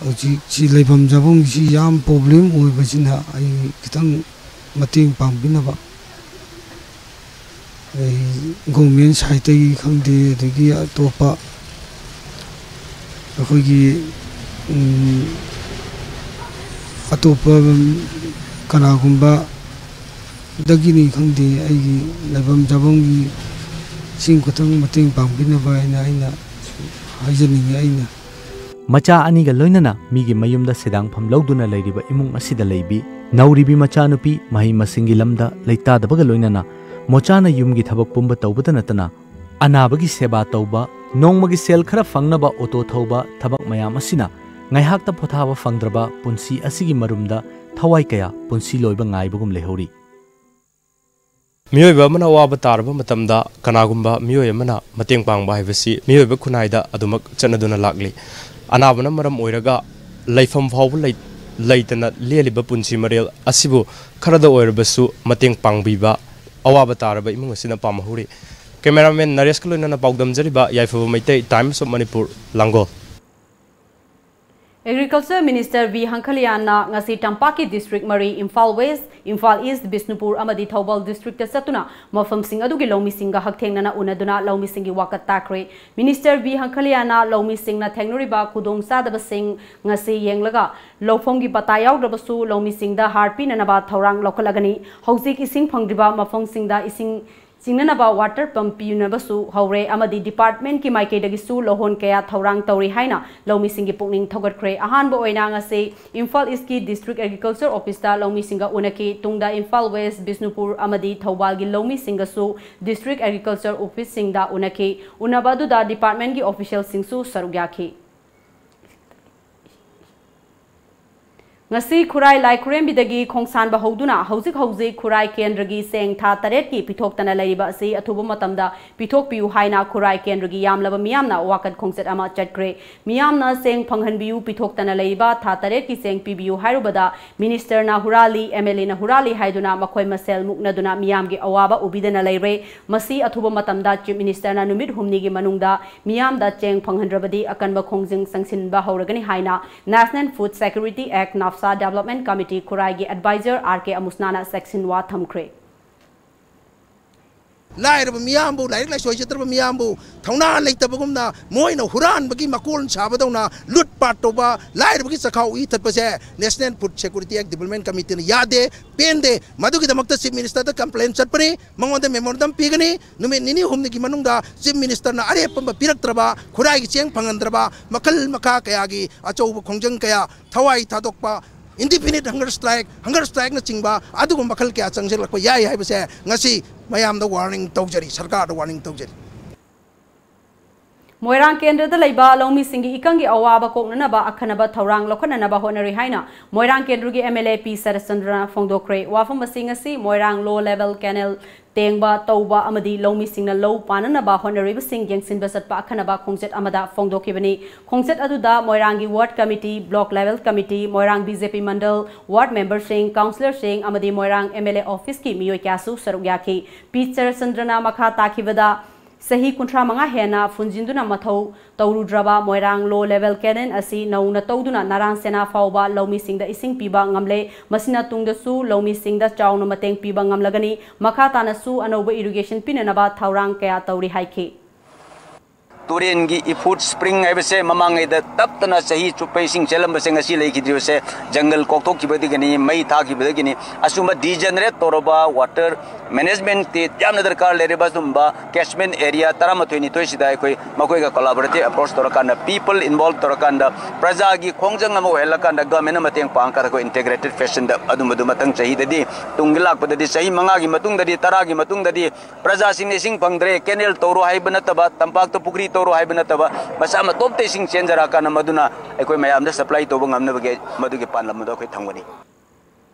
ꯍꯧꯖꯤꯛꯁꯤ ꯂꯩꯐꯝ ꯆꯥꯐꯝꯒꯤꯁꯤ ꯌꯥꯝ ꯄ꯭ꯔꯣꯕ꯭ꯂꯦꯝ ꯑꯣꯏꯕꯁꯤꯅ ꯑꯩ ꯈꯤꯇꯪ ꯃꯇꯦꯡ ꯄꯥꯡꯕꯤꯅꯕ ꯑꯩ ꯒꯣꯔꯃꯦꯟ ꯁꯥꯏꯠꯇꯒꯤ ꯈꯪꯗꯦ, ꯑꯗꯒꯤ ꯑꯇꯣꯞꯄ ꯑꯩꯈꯣꯏꯒꯤ, ꯎꯝ, ꯑꯇꯣꯞꯄ ꯀꯅꯥꯒꯨꯝꯕꯗꯒꯤꯅꯤ ꯈꯪꯗꯦ, ꯑꯩꯒꯤ ꯂꯩꯐꯝ ꯆꯥꯐꯝꯒꯤ ꯁꯤꯡ ꯈꯛꯇꯪ ꯃꯇꯦꯡ ꯄꯥꯡꯕꯤꯅꯕ ꯍꯥꯏꯅ ꯑꯩꯅ ꯍꯥꯏꯖꯅꯤꯡꯉꯤ꯫ ꯑꯩꯅ ꯃꯆꯥ ꯑꯅꯤꯒ ꯂꯣꯏꯅꯅ ꯃꯤꯒꯤ ꯃꯌꯨꯝꯗ ꯁꯦꯗꯥꯡꯐꯝ ꯂꯧꯗꯨꯅ ꯂꯩꯔꯤꯕ ꯏꯃꯨꯡ ꯑꯁꯤꯗ ꯂꯩꯕꯤ ꯅꯧꯔꯤꯕꯤ ꯃꯆꯥꯅꯨꯄꯤ ꯃꯍꯩ ꯃꯁꯤꯡꯒꯤ ꯂꯝꯗ ꯂꯩꯇꯥꯗꯕꯒ ꯂꯣꯏꯅꯅ ꯃꯣꯆꯥꯅ ꯌꯨꯝꯒꯤ ꯊꯕꯛ ꯄꯨꯝꯕ ꯇꯧꯕꯇ ꯅꯠꯇꯅ ꯑꯅꯥꯕꯒꯤ ꯁꯦꯕꯥ ꯇꯧꯕ, ꯅꯣꯡꯃꯒꯤ ꯁꯦꯜ ꯈꯔ ꯐꯪꯅꯕ ꯑꯣꯇꯣ ꯊꯧꯕ, ꯊꯕꯛ ꯃꯌꯥꯝ ꯑꯁꯤꯅ ꯉꯥꯏꯍꯥꯛꯇ ꯄꯣꯊꯥꯕ ꯐꯪꯗ꯭ꯔꯕ ꯄꯨꯟꯁꯤ ꯑꯁꯤꯒꯤ ꯃꯔꯨꯝꯗ ꯊꯋꯥꯏ ꯀꯌꯥ ꯄꯨꯟꯁꯤ ꯂꯣꯏꯕ ꯉꯥꯏꯕꯒꯨꯝ ꯂꯩꯍꯧꯔꯤ꯫ ꯃꯤꯑꯣꯏꯕ ꯑꯃꯅ ꯑꯋꯥꯕ ꯇꯥꯔꯕ ꯃꯇꯝꯗ ꯀꯅꯥꯒꯨꯝꯕ ꯃꯤꯑꯣꯏ ꯑꯃꯅ ꯃꯇꯦꯡ ꯄꯥꯡꯕ ꯍꯥꯏꯕꯁꯤ ꯃꯤꯑꯣꯏꯕ ꯈꯨꯟꯅꯥꯏꯗ ꯑꯗꯨꯃꯛ ꯆꯠꯅꯗꯨꯅ ꯂꯥꯛꯂꯤ꯫ ꯑꯅꯥꯕꯅ ꯃꯔꯝ ꯑꯣꯏꯔꯒ ꯂꯩꯐꯝ ꯐꯥꯎꯕ ꯂꯩ-, ꯂꯩꯇꯅ ꯂꯦꯜꯂꯤꯕ ꯄꯨꯟꯁꯤ ꯃꯔꯦꯜ ꯑꯁꯤꯕꯨ ꯈꯔꯗ ꯑꯣꯏꯔꯕꯁꯨ ꯃꯇꯦꯡ ꯄꯥꯡꯕꯤꯕ ꯑꯋꯥꯕ ꯇꯥꯔꯕ ꯏꯃꯨꯡ ꯑꯁꯤꯅ ꯄꯥꯝꯍꯧꯔꯤ꯫ ꯀꯦꯃꯦꯔꯥꯃꯦꯟ ꯅꯔꯦꯁꯀ ꯂꯣꯏꯅꯅ ꯄꯥꯎꯗꯝꯖꯔꯤꯕ ꯌꯥꯏꯐꯕ Meitei, Times of Manipur, Langol. Agriculture Minister V Hankalianna ꯉꯁꯤ ꯇꯝꯄꯥꯛꯀꯤ district ꯃꯔꯤ, ꯏꯝꯐꯥꯜ West, ꯏꯝꯐꯥꯜ East, ꯕꯤꯁꯅꯨꯄꯨꯔ ꯑꯃꯗꯤ ꯊꯧꯕꯥꯜ districtꯇ ꯆꯠꯇꯨꯅ ꯃꯐꯝꯁꯤꯡ ꯑꯗꯨꯒꯤ ꯂꯧꯃꯤꯁꯤꯡꯒ ꯍꯛꯊꯦꯡꯅꯅ ꯎꯅꯗꯨꯅ ꯂꯧꯃꯤꯁꯤꯡꯒꯤ ꯋꯥꯀꯠ ꯇꯥꯈ꯭ꯔꯦ꯫ Minister V ꯍꯪꯈꯂꯤꯌꯥꯅ ꯂꯧꯃꯤꯁꯤꯡꯅ ꯊꯦꯡꯅꯔꯤꯕ ꯈꯨꯗꯣꯡꯆꯥꯗꯕꯁꯤꯡ ꯉꯁꯤ ꯌꯦꯡꯂꯒ ꯂꯧꯐꯝꯒꯤ ꯄꯇꯥ ꯌꯥꯎꯗ꯭ꯔꯕꯁꯨ ꯂꯧꯃꯤꯁꯤꯡꯗ ꯍꯥꯔ ꯄꯤꯅꯅꯕ ꯊꯧꯔꯥꯡ ꯂꯧꯈꯠꯂꯒꯅꯤ꯫ ꯍꯧꯖꯤꯛ ꯏꯁꯤꯡ ꯐꯪꯗ꯭ꯔꯤꯕ ꯃꯐꯝꯁꯤꯡꯗ ꯏꯁꯤꯡ ꯆꯤꯡꯅꯅꯕ water pump ꯄꯤꯅꯕꯁꯨ ꯍꯧꯔꯦ ꯑꯃꯗꯤ departmentꯀꯤ ꯃꯥꯏꯀꯩꯗꯒꯤꯁꯨ ꯂꯧꯍꯣꯟ ꯀꯌꯥ ꯊꯧꯔꯥꯡ ꯇꯧꯔꯤ ꯍꯥꯏꯅ ꯂꯧꯃꯤꯁꯤꯡꯒꯤ ꯄꯨꯛꯅꯤꯡ ꯊꯧꯒꯠꯈ꯭ꯔꯦ꯫ ꯑꯍꯥꯟꯕ ꯑꯣꯏꯅ ꯉꯁꯤ ꯏꯝꯐꯥꯜ Eastꯀꯤ District Agriculture Officeꯇ ꯂꯧꯃꯤꯁꯤꯡꯒ ꯎꯅꯈꯤ꯫ ꯇꯨꯡꯗ ꯏꯝꯐꯥꯜ West, ꯕꯤꯁꯅꯨꯄꯨꯔ ꯑꯃꯗꯤ ꯊꯧꯕꯥꯜꯒꯤ ꯂꯧꯃꯤꯁꯤꯡꯒꯁꯨ District Agriculture Officeꯁꯤꯡꯗ ꯎꯅꯈꯤ꯫ ꯎꯅꯕ ꯑꯗꯨꯗ departmentꯀꯤ officialꯁꯤꯡꯁꯨ ꯁꯔꯨꯛ ꯌꯥꯈꯤ꯫ ꯉꯁꯤ ꯈꯨꯔꯥꯏ ꯂꯥꯏ ꯈꯨꯔꯦꯝꯕꯤꯗꯒꯤ ꯈꯣꯡꯁꯥꯟꯕ ꯍꯧꯗꯨꯅ ꯍꯧꯖꯤꯛ ꯍꯧꯖꯤꯛ ꯈꯨꯔꯥꯏ ꯀꯦꯟꯗ꯭ꯔꯒꯤ ꯆꯦꯡ ꯊꯥ ꯇꯔꯦꯠꯀꯤ ꯄꯤꯊꯣꯛꯇꯅ ꯂꯩꯔꯤꯕ ꯑꯁꯤ ꯑꯊꯨꯕ ꯃꯇꯝꯗ ꯄꯤꯊꯣꯛꯄꯤꯌꯨ ꯍꯥꯏꯅ ꯈꯨꯔꯥꯏ ꯀꯦꯟꯗ꯭ꯔꯒꯤ ꯌꯥꯝꯂꯕ ꯃꯤꯌꯥꯝꯅ ꯋꯥꯀꯠ ꯈꯣꯡꯆꯠ ꯑꯃ ꯆꯠꯈ꯭ꯔꯦ꯫ ꯃꯤꯌꯥꯝꯅ ꯆꯦꯡ ꯐꯪꯍꯟꯕꯤꯌꯨ, ꯄꯤꯊꯣꯛꯇꯅ ꯂꯩꯔꯤꯕ ꯊꯥ ꯇꯔꯦꯠꯀꯤ ꯆꯦꯡ ꯄꯤꯕꯤꯌꯨ ꯍꯥꯏꯔꯨꯕꯗ Ministerꯅ ꯍꯨꯔꯥꯜꯂꯤ, MLAꯅ ꯍꯨꯔꯥꯜꯂꯤ ꯍꯥꯏꯗꯨꯅ ꯃꯈꯣꯏ ꯃꯁꯦꯜ ꯃꯨꯛꯅꯗꯨꯅ ꯃꯤꯌꯥꯝꯒꯤ ꯑꯋꯥꯕ ꯎꯕꯤꯗꯅ ꯂꯩꯔꯦ꯫ ꯃꯁꯤ ꯑꯊꯨꯕ ꯃꯇꯝꯗ Chief Ministerꯅ ꯅꯨꯃꯤꯠ ꯍꯨꯝꯅꯤꯒꯤ ꯃꯅꯨꯡꯗ ꯃꯤꯌꯥꯝꯗ ꯆꯦꯡ ꯐꯪꯍꯟꯗ꯭ꯔꯕꯗꯤ ꯑꯀꯟꯕ ꯈꯣꯡꯖꯪ ꯆꯪꯁꯤꯟꯕ ꯍꯧꯔꯒꯅꯤ ꯍꯥꯏꯅ National Food Security Act, NAFSA Development Committee ꯈꯨꯔꯥꯏꯒꯤ advisor R K ꯑꯃꯨꯁꯅꯥꯅ ꯆꯦꯛꯁꯤꯟꯋꯥ ꯊꯝꯈ꯭ꯔꯦ꯫ ꯂꯥꯏꯔꯕ ꯃꯤꯌꯥꯝꯕꯨ, ꯂꯥꯏꯔꯤꯛ ꯂꯥꯏꯁꯨ ꯍꯩꯖꯗ꯭ꯔꯕ ꯃꯤꯌꯥꯝꯕꯨ ꯊꯧꯅꯥ ꯂꯩꯇꯕꯒꯨꯝꯅ ꯃꯣꯏꯅ ꯍꯨꯔꯥꯟꯕꯒꯤ ꯃꯀꯣꯟ ꯁꯥꯕꯗꯧꯅ ꯂꯨꯠ ꯄꯥꯠ ꯇꯧꯕ, ꯂꯥꯏꯔꯕꯒꯤ ꯆꯈꯥꯎ E ꯊꯠꯄꯁꯦ National Food Security Act Development Committeeꯅ ꯌꯥꯗꯦ, ꯄꯦꯟꯗꯦ꯫ ꯃꯗꯨꯒꯤꯗꯃꯛꯇ Chief Ministerꯗ complain ꯆꯠꯄꯅꯤ, ꯃꯉꯣꯟꯗ memorandum ꯄꯤꯒꯅꯤ꯫ ꯅꯨꯃꯤꯠ ꯅꯤꯅꯤ ꯍꯨꯝꯅꯤꯒꯤ ꯃꯅꯨꯡꯗ Chief Ministerꯅ ꯑꯔꯦꯞꯄ ꯑꯃ ꯄꯤꯔꯛꯇ꯭ꯔꯕ, ꯈꯨꯔꯥꯏꯒꯤ ꯆꯦꯡ ꯐꯪꯍꯟꯗ꯭ꯔꯕ, ꯃꯈꯜ ꯃꯈꯥ ꯀꯌꯥꯒꯤ ꯑꯆꯧꯕ ꯈꯣꯡꯖꯪ ꯀꯌꯥ, ꯊꯋꯥꯏ ꯊꯥꯗꯣꯛꯄ, indefinite hunger strike, hunger strikeꯅꯆꯤꯡꯕ ꯑꯗꯨꯒꯨꯝꯕ ꯃꯈꯜ ꯀꯌꯥ ꯆꯪꯁꯤꯜꯂꯛꯄ ꯌꯥꯏ ꯍꯥꯏꯕꯁꯦ ꯉꯁꯤ ꯃꯌꯥꯝꯗ warning ꯇꯧꯖꯔꯤ, ꯁꯔꯀꯥꯔꯗ warning ꯇꯧꯖꯔꯤ꯫ ꯃꯣꯏꯔꯥꯡ ꯀꯦꯟꯗ꯭ꯔꯗ ꯂꯩꯕ ꯂꯧꯃꯤꯁꯤꯡꯒꯤ ꯏꯀꯪꯒꯤ ꯑꯋꯥꯕ ꯀꯣꯛꯅꯅꯕ ꯑꯈꯟꯅꯕ ꯊꯧꯔꯥꯡ ꯂꯧꯈꯠꯅꯅꯕ ꯍꯣꯠꯅꯔꯤ ꯍꯥꯏꯅ ꯃꯣꯏꯔꯥꯡ ꯀꯦꯟꯗ꯭ꯔꯒꯤ MLA ꯄꯤ ꯁꯔꯠꯆꯟꯗ꯭ꯔꯅ ꯐꯣꯡꯗꯣꯛꯈ꯭ꯔꯦ꯫ ꯋꯥꯐꯝ ꯑꯁꯤ ꯉꯁꯤ ꯃꯣꯏꯔꯥꯡ Low Level Canal ꯇꯦꯡꯕ ꯇꯧꯕ ꯑꯃꯗꯤ ꯂꯧꯃꯤꯁꯤꯡꯅ ꯂꯧ ꯄꯥꯟꯅꯅꯕ ꯍꯣꯠꯅꯔꯤꯕꯁꯤꯡ ꯌꯦꯡꯁꯤꯟꯕ ꯆꯠꯄ ꯑꯈꯟꯅꯕ ꯈꯣꯡꯆꯠ ꯑꯃꯗ ꯐꯣꯡꯗꯣꯛꯈꯤꯕꯅꯤ꯫ ꯈꯣꯡꯆꯠ ꯑꯗꯨꯗ ꯃꯣꯏꯔꯥꯡꯒꯤ ward committee, block level committee, ꯃꯣꯏꯔꯥꯡ BJP ꯃꯟꯗꯜ, ward memberꯁꯤꯡ, councillorꯁꯤꯡ ꯑꯃꯗꯤ ꯃꯣꯏꯔꯥꯡ MLA officeꯀꯤ ꯃꯤꯑꯣꯏ ꯀꯌꯥꯁꯨ ꯁꯔꯨꯛ ꯌꯥꯈꯤ꯫ ꯄꯤ ꯁꯔꯠꯆꯟꯗ꯭ꯔꯅ ꯃꯈꯥ ꯇꯥꯈꯤꯕꯗ, ꯆꯍꯤ ꯀꯨꯟꯊ꯭ꯔꯥ ꯃꯉꯥ ꯍꯦꯟꯅ ꯐꯨꯟꯖꯤꯟꯗꯨꯅ ꯃꯊꯧ ꯇꯧꯔꯨꯗ꯭ꯔꯕ ꯃꯣꯏꯔꯥꯡ ꯂꯣ ꯂꯦꯚꯦꯜ ꯀꯦꯅꯦꯜ ꯑꯁꯤ ꯅꯧꯅ ꯇꯧꯗꯨꯅ ꯅꯔꯥꯟ ꯁꯦꯅꯥ ꯐꯥꯎꯕ ꯂꯧꯃꯤꯁꯤꯡꯗ ꯏꯁꯤꯡ ꯄꯤꯕ ꯉꯝꯂꯦ꯫ ꯃꯁꯤꯅ ꯇꯨꯡꯗꯁꯨ ꯂꯧꯃꯤꯁꯤꯡꯗ ꯆꯥꯎꯅ ꯃꯇꯦꯡ ꯄꯤꯕ ꯉꯝꯂꯒꯅꯤ꯫ ꯃꯈꯥ ꯇꯥꯅꯁꯨ ꯑꯅꯧꯕ ꯏꯔꯤꯒꯦꯁꯟ ꯄꯤꯅꯅꯕ ꯊꯧꯔꯥꯡ ꯀꯌꯥ ꯇꯧꯔꯤ ꯍꯥꯏꯈꯤ꯫ ꯇꯨꯔꯦꯟꯒꯤ ꯏꯐꯨꯠ ꯁ꯭ꯄ꯭ꯔꯤꯡ ꯍꯥꯏꯕꯁꯦ ꯃꯃꯥꯡꯉꯩꯗ ꯇꯞꯇꯅ ꯆꯍꯤ ꯆꯨꯞꯄ ꯏꯁꯤꯡ ꯆꯦꯜꯂꯝꯕꯁꯦ ꯉꯁꯤ ꯂꯩꯈꯤꯗ꯭ꯔꯤꯕꯁꯦ ꯖꯪꯒꯜ ꯀꯣꯛꯊꯣꯛꯈꯤꯕꯗꯒꯤꯅꯤ, ꯃꯩ ꯊꯥꯈꯤꯕꯗꯒꯤꯅꯤ꯫ ꯑꯁꯨꯝꯕ ꯗꯤꯖꯦꯅꯔꯦꯠ ꯇꯧꯔꯕ ꯋꯥꯇꯔ ꯃꯦꯅꯦꯖꯃꯦꯟꯠꯇꯤ ꯌꯥꯝꯅ ꯗꯔꯀꯥꯔ ꯂꯩꯔꯤꯕ ꯑꯗꯨꯝꯕ ꯀꯦꯆꯃꯦꯟꯠ ꯑꯦꯔꯤꯌꯥ ꯇꯔꯥꯃꯥꯊꯣꯏ ꯅꯤꯊꯣꯏꯁꯤꯗ ꯑꯩꯈꯣꯏ ꯃꯈꯣꯏꯒ ꯀꯣꯂꯥꯕꯣꯔꯦꯇꯤꯚ ꯑꯦꯄ꯭ꯔꯣꯆ ꯇꯧꯔꯀꯥꯟꯗ, ꯄꯤꯄꯜ ꯏꯟꯚꯣꯜꯕ ꯇꯧꯔꯀꯥꯟꯗ, ꯄ꯭ꯔꯖꯥꯒꯤ ꯈꯣꯡꯖꯪ ꯑꯃ ꯑꯣꯏꯍꯜꯂꯀꯥꯟꯗ ꯒꯚꯔꯟꯃꯦꯟꯠꯅ ꯃꯇꯦꯡ ꯄꯥꯡꯉꯀꯥꯟꯗ ꯑꯩꯈꯣꯏ ꯏꯟꯇꯤꯒ꯭ꯔꯦꯇꯦꯗ ꯐꯦꯁꯟꯗ ꯑꯗꯨꯝꯕꯗꯨ ꯃꯊꯪ ꯆꯍꯤꯗꯗꯤ, ꯇꯨꯡꯒꯤ ꯂꯥꯛꯄꯗꯗꯤ, ꯆꯍꯤ ꯃꯉꯥꯒꯤ ꯃꯇꯨꯡꯗꯗꯤ, ꯇꯔꯥꯒꯤ ꯃꯇꯨꯡꯗꯗꯤ ꯄ꯭ꯔꯖꯥꯁꯤꯡꯅ ꯏꯁꯤꯡ ꯐꯪꯗ꯭ꯔꯦ, ꯀꯦꯅꯦꯜ ꯇꯧꯔꯣ ꯍꯥꯏꯕ ꯅꯠꯇꯕ, ꯇꯝꯄꯥꯛꯇ ꯄꯨꯈ꯭ꯔꯤ ꯇꯧꯔꯣ ꯍꯥꯏꯕ ꯅꯠꯇꯕ, ꯃꯁꯥ ꯃꯇꯣꯝꯇ ꯏꯁꯤꯡ ꯆꯦꯟꯖꯔꯛꯑꯀꯥꯟꯗ ꯃꯗꯨꯅ ꯑꯩꯈꯣꯏ ꯃꯌꯥꯝꯗ ꯁꯄ꯭ꯂꯥꯏ ꯇꯧꯕ ꯉꯝꯅꯕꯒꯤ ꯃꯗꯨꯒꯤ ꯄꯥꯟꯗꯝ ꯑꯗꯨ ꯑꯩꯈꯣꯏ ꯊꯝꯒꯅꯤ꯫